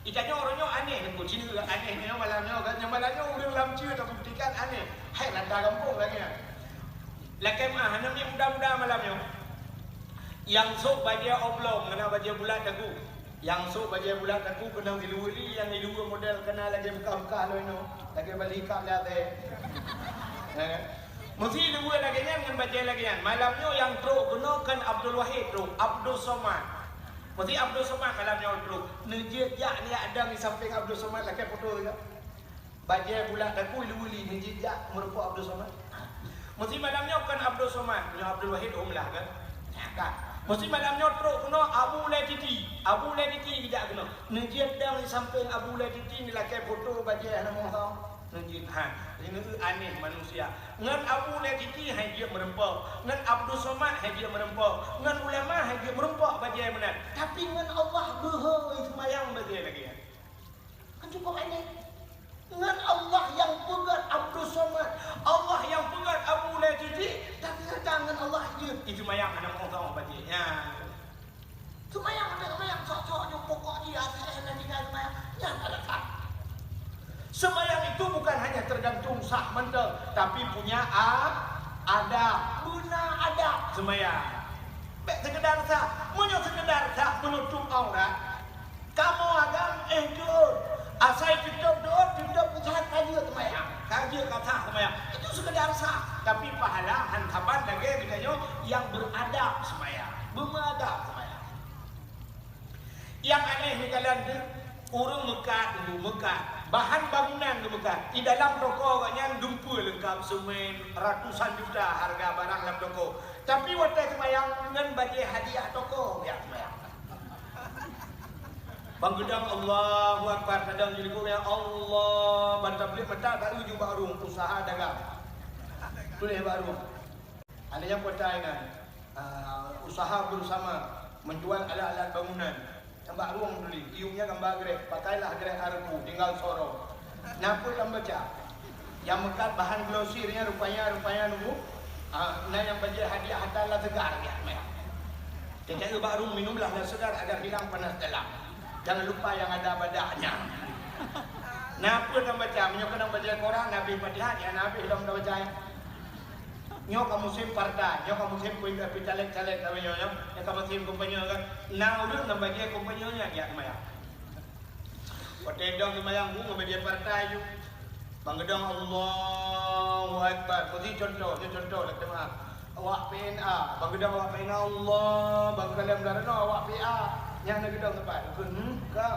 Geutanyoe uroe nyoe aneh, Teungku, sinoe aneh nyoe malam nyoe kan. Nyang malam nyoe ureueng Lamceu tabuktikan aneh. Hai rata gampông lagèe nyan. Lakèe meu'ah, hana miet muda-muda malam nyoe. Nyang sôk bajèe oblong, hana bajèe bulat dagu. Nyang sôk bajèe bulat dagu keunong ilu-ilu, nyang ilu model kana lagèe beukah-beukah lôn nyoe, lagèe bali kab lé até. Eh. Meusti ilu lagèe nyan ngon bajèe lagèe nyan. Malam nyoe nyang trôk keunoe kon Abdul Wahid trôk, Abdus Somad. Meusti Abdus Somad malam nyoe trôk. Neujeuet jak neujak dong di sampéng Abdus Somad lakèe foto teuka. Bajèe bulat dagu ilu-ilu neujijak meureumpok Abdul Somad. Meusti malam nyoe kon Abdul Somad, nyoe Abdul Wahid Umlah kan? Nyan kan. Meusti malam nyoe trôk keunoe Abu Laititi. Abu Laititi geujak keunoe. Neujeuet dong di sampéng Abu Laititi neulakèe foto bajèe hana meuhom. Neujeuet, ha. Nyoe aneh manusia. Ngon Abu Laititi han jeuet meureumpok. Ngon Abdul Somad han jeuet meureumpok. Ngon ulama han jeuet meureumpok bajèe meunan. Tapi ngon Allah beuhôi seumayang bajèe lagèe nyan. Kan cukup aneh. Ngon Allah nyang peugöt Abdus Somad, Allah nyang peugöt Abu Laititi, tapi gata ngon Allah jeuet seumayang hana meu'oh bajèe. Nyan. Seumayang ada seumayang sok-sok nyoe pokok jih asai hana tinggai seumayang. Nyan ada that. Seumayang itu bukan hanya tergantung sah mantong, tapi punya a-, adab. Beuna adab seumayang. Bèk sekedar sah. Meunyoe sekedar sah meunutôp aurat, kamoe agam, eh, deuh. Asai teutôp deuh, teutôp usah ka jeuet seumayang. Ka jeuet ka sah seumayang. Itu sekedar sah. Tapi pahala han saban lagèe geutanyoe nyang beuadab seumayang, beumeuadab seumayang. Nyang aneh neukalon teuh, ureueng meukat geumeukat, bahan bangunan geumeukat. Di dalam toko awaknyan dumpeue leungkap, semen, ratusan juta harga barang lam toko. Tapi watèe seumayang ngon bajèe hadiah toko geujak seumayang. Ban geudong Allahu Akbar, kadang jilikot, "Ya Allah," ban tablék mata taeu ju bak rueng usaha dagang. Tuléh bak rueng. Ada nyang kota inan, ah, usaha bersama menjual alat-alat bangunan. Nyang bak rueng tuléh, iumnya gambar grek, pakailah grek arku, tinggal soro. Na peue tambaca? Nyang meukat bahan glosir nyan rupanya, rupanya nunggu, ah, na nyang bajèe hadiah hata lam seugar, ya, meh. Teuka bak rueng, minumlah lam seugar agar hilang panas dalam. Jangan lupa yang ada badaknya. Na peue tambaca? Meunyoe keunong bajèe koran, na bih Fatihah, ya, na bih dong tambaca, ya. Nyoe ka musém partai, nyoe ka musém peuindah peucaleg-caleg ka meunyoe nyoe, nyoe ka musém kampanye kan. Na ureueng nyang bajèe kampanye nyan jak seumayang. Watèe dong seumayang bu ngon bajèe partai ju. Ban geudong Allahu Akbar. Bagi contoh, nyoe contoh dak teuma. Awak P N A, ban geudong awak P N A Allah, ban kalem dak renoe awak P A. Nyan na geudong teumpat. Kheun, hmm, ka.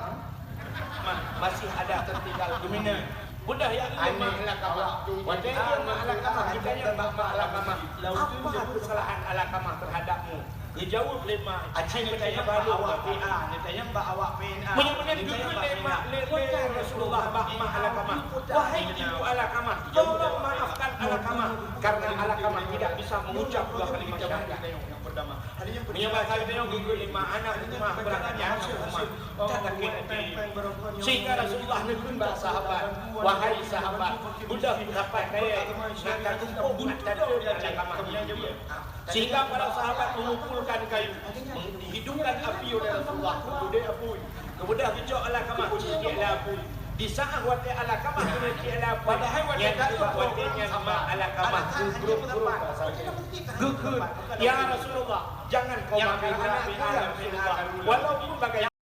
Ma-, masih ada tertinggal dominan. Budah ya, aneh, ma alakamah. Watèe dia ma alakamah, geutanyong bak ma alakamah, "Apa kesalahan alakamah terhadapmu?" Geujaweueb lé ma, "Aceh neutanyong bak awak P A, neutanyong bak awak P N A." Meunyoe meunan geukheun lé ma, lé, lé Rasulullah bak ma alakamah, "Wahai ibu alakamah, tolong maafkan alakamah, karena alakamah tidak bisa mengucap dua kalimat syahadat." Meunyoe bak tanyoe geukheun lé ma, "Anak rumah, beurangkat nyan anak rumah." Sehingga Rasulullah neukheun bak sahabat, "Wahai sahabat, beudôh sapat kayèe na takumpok buntut alakamah di dunia." Sehingga para sahabat mengumpulkan kayu, dihidupkan api oleh Rasulullah, kemudian apui. Kemudian geucok alakamah, geucok lé apui. Di saat watèe alakamah geucok lé apui, padahai watèe nyan ma alakamah geukheun, geukheun, "Ya Rasulullah, jangan kau maafkan anak-anak Rasulullah, walaupun bagaimana."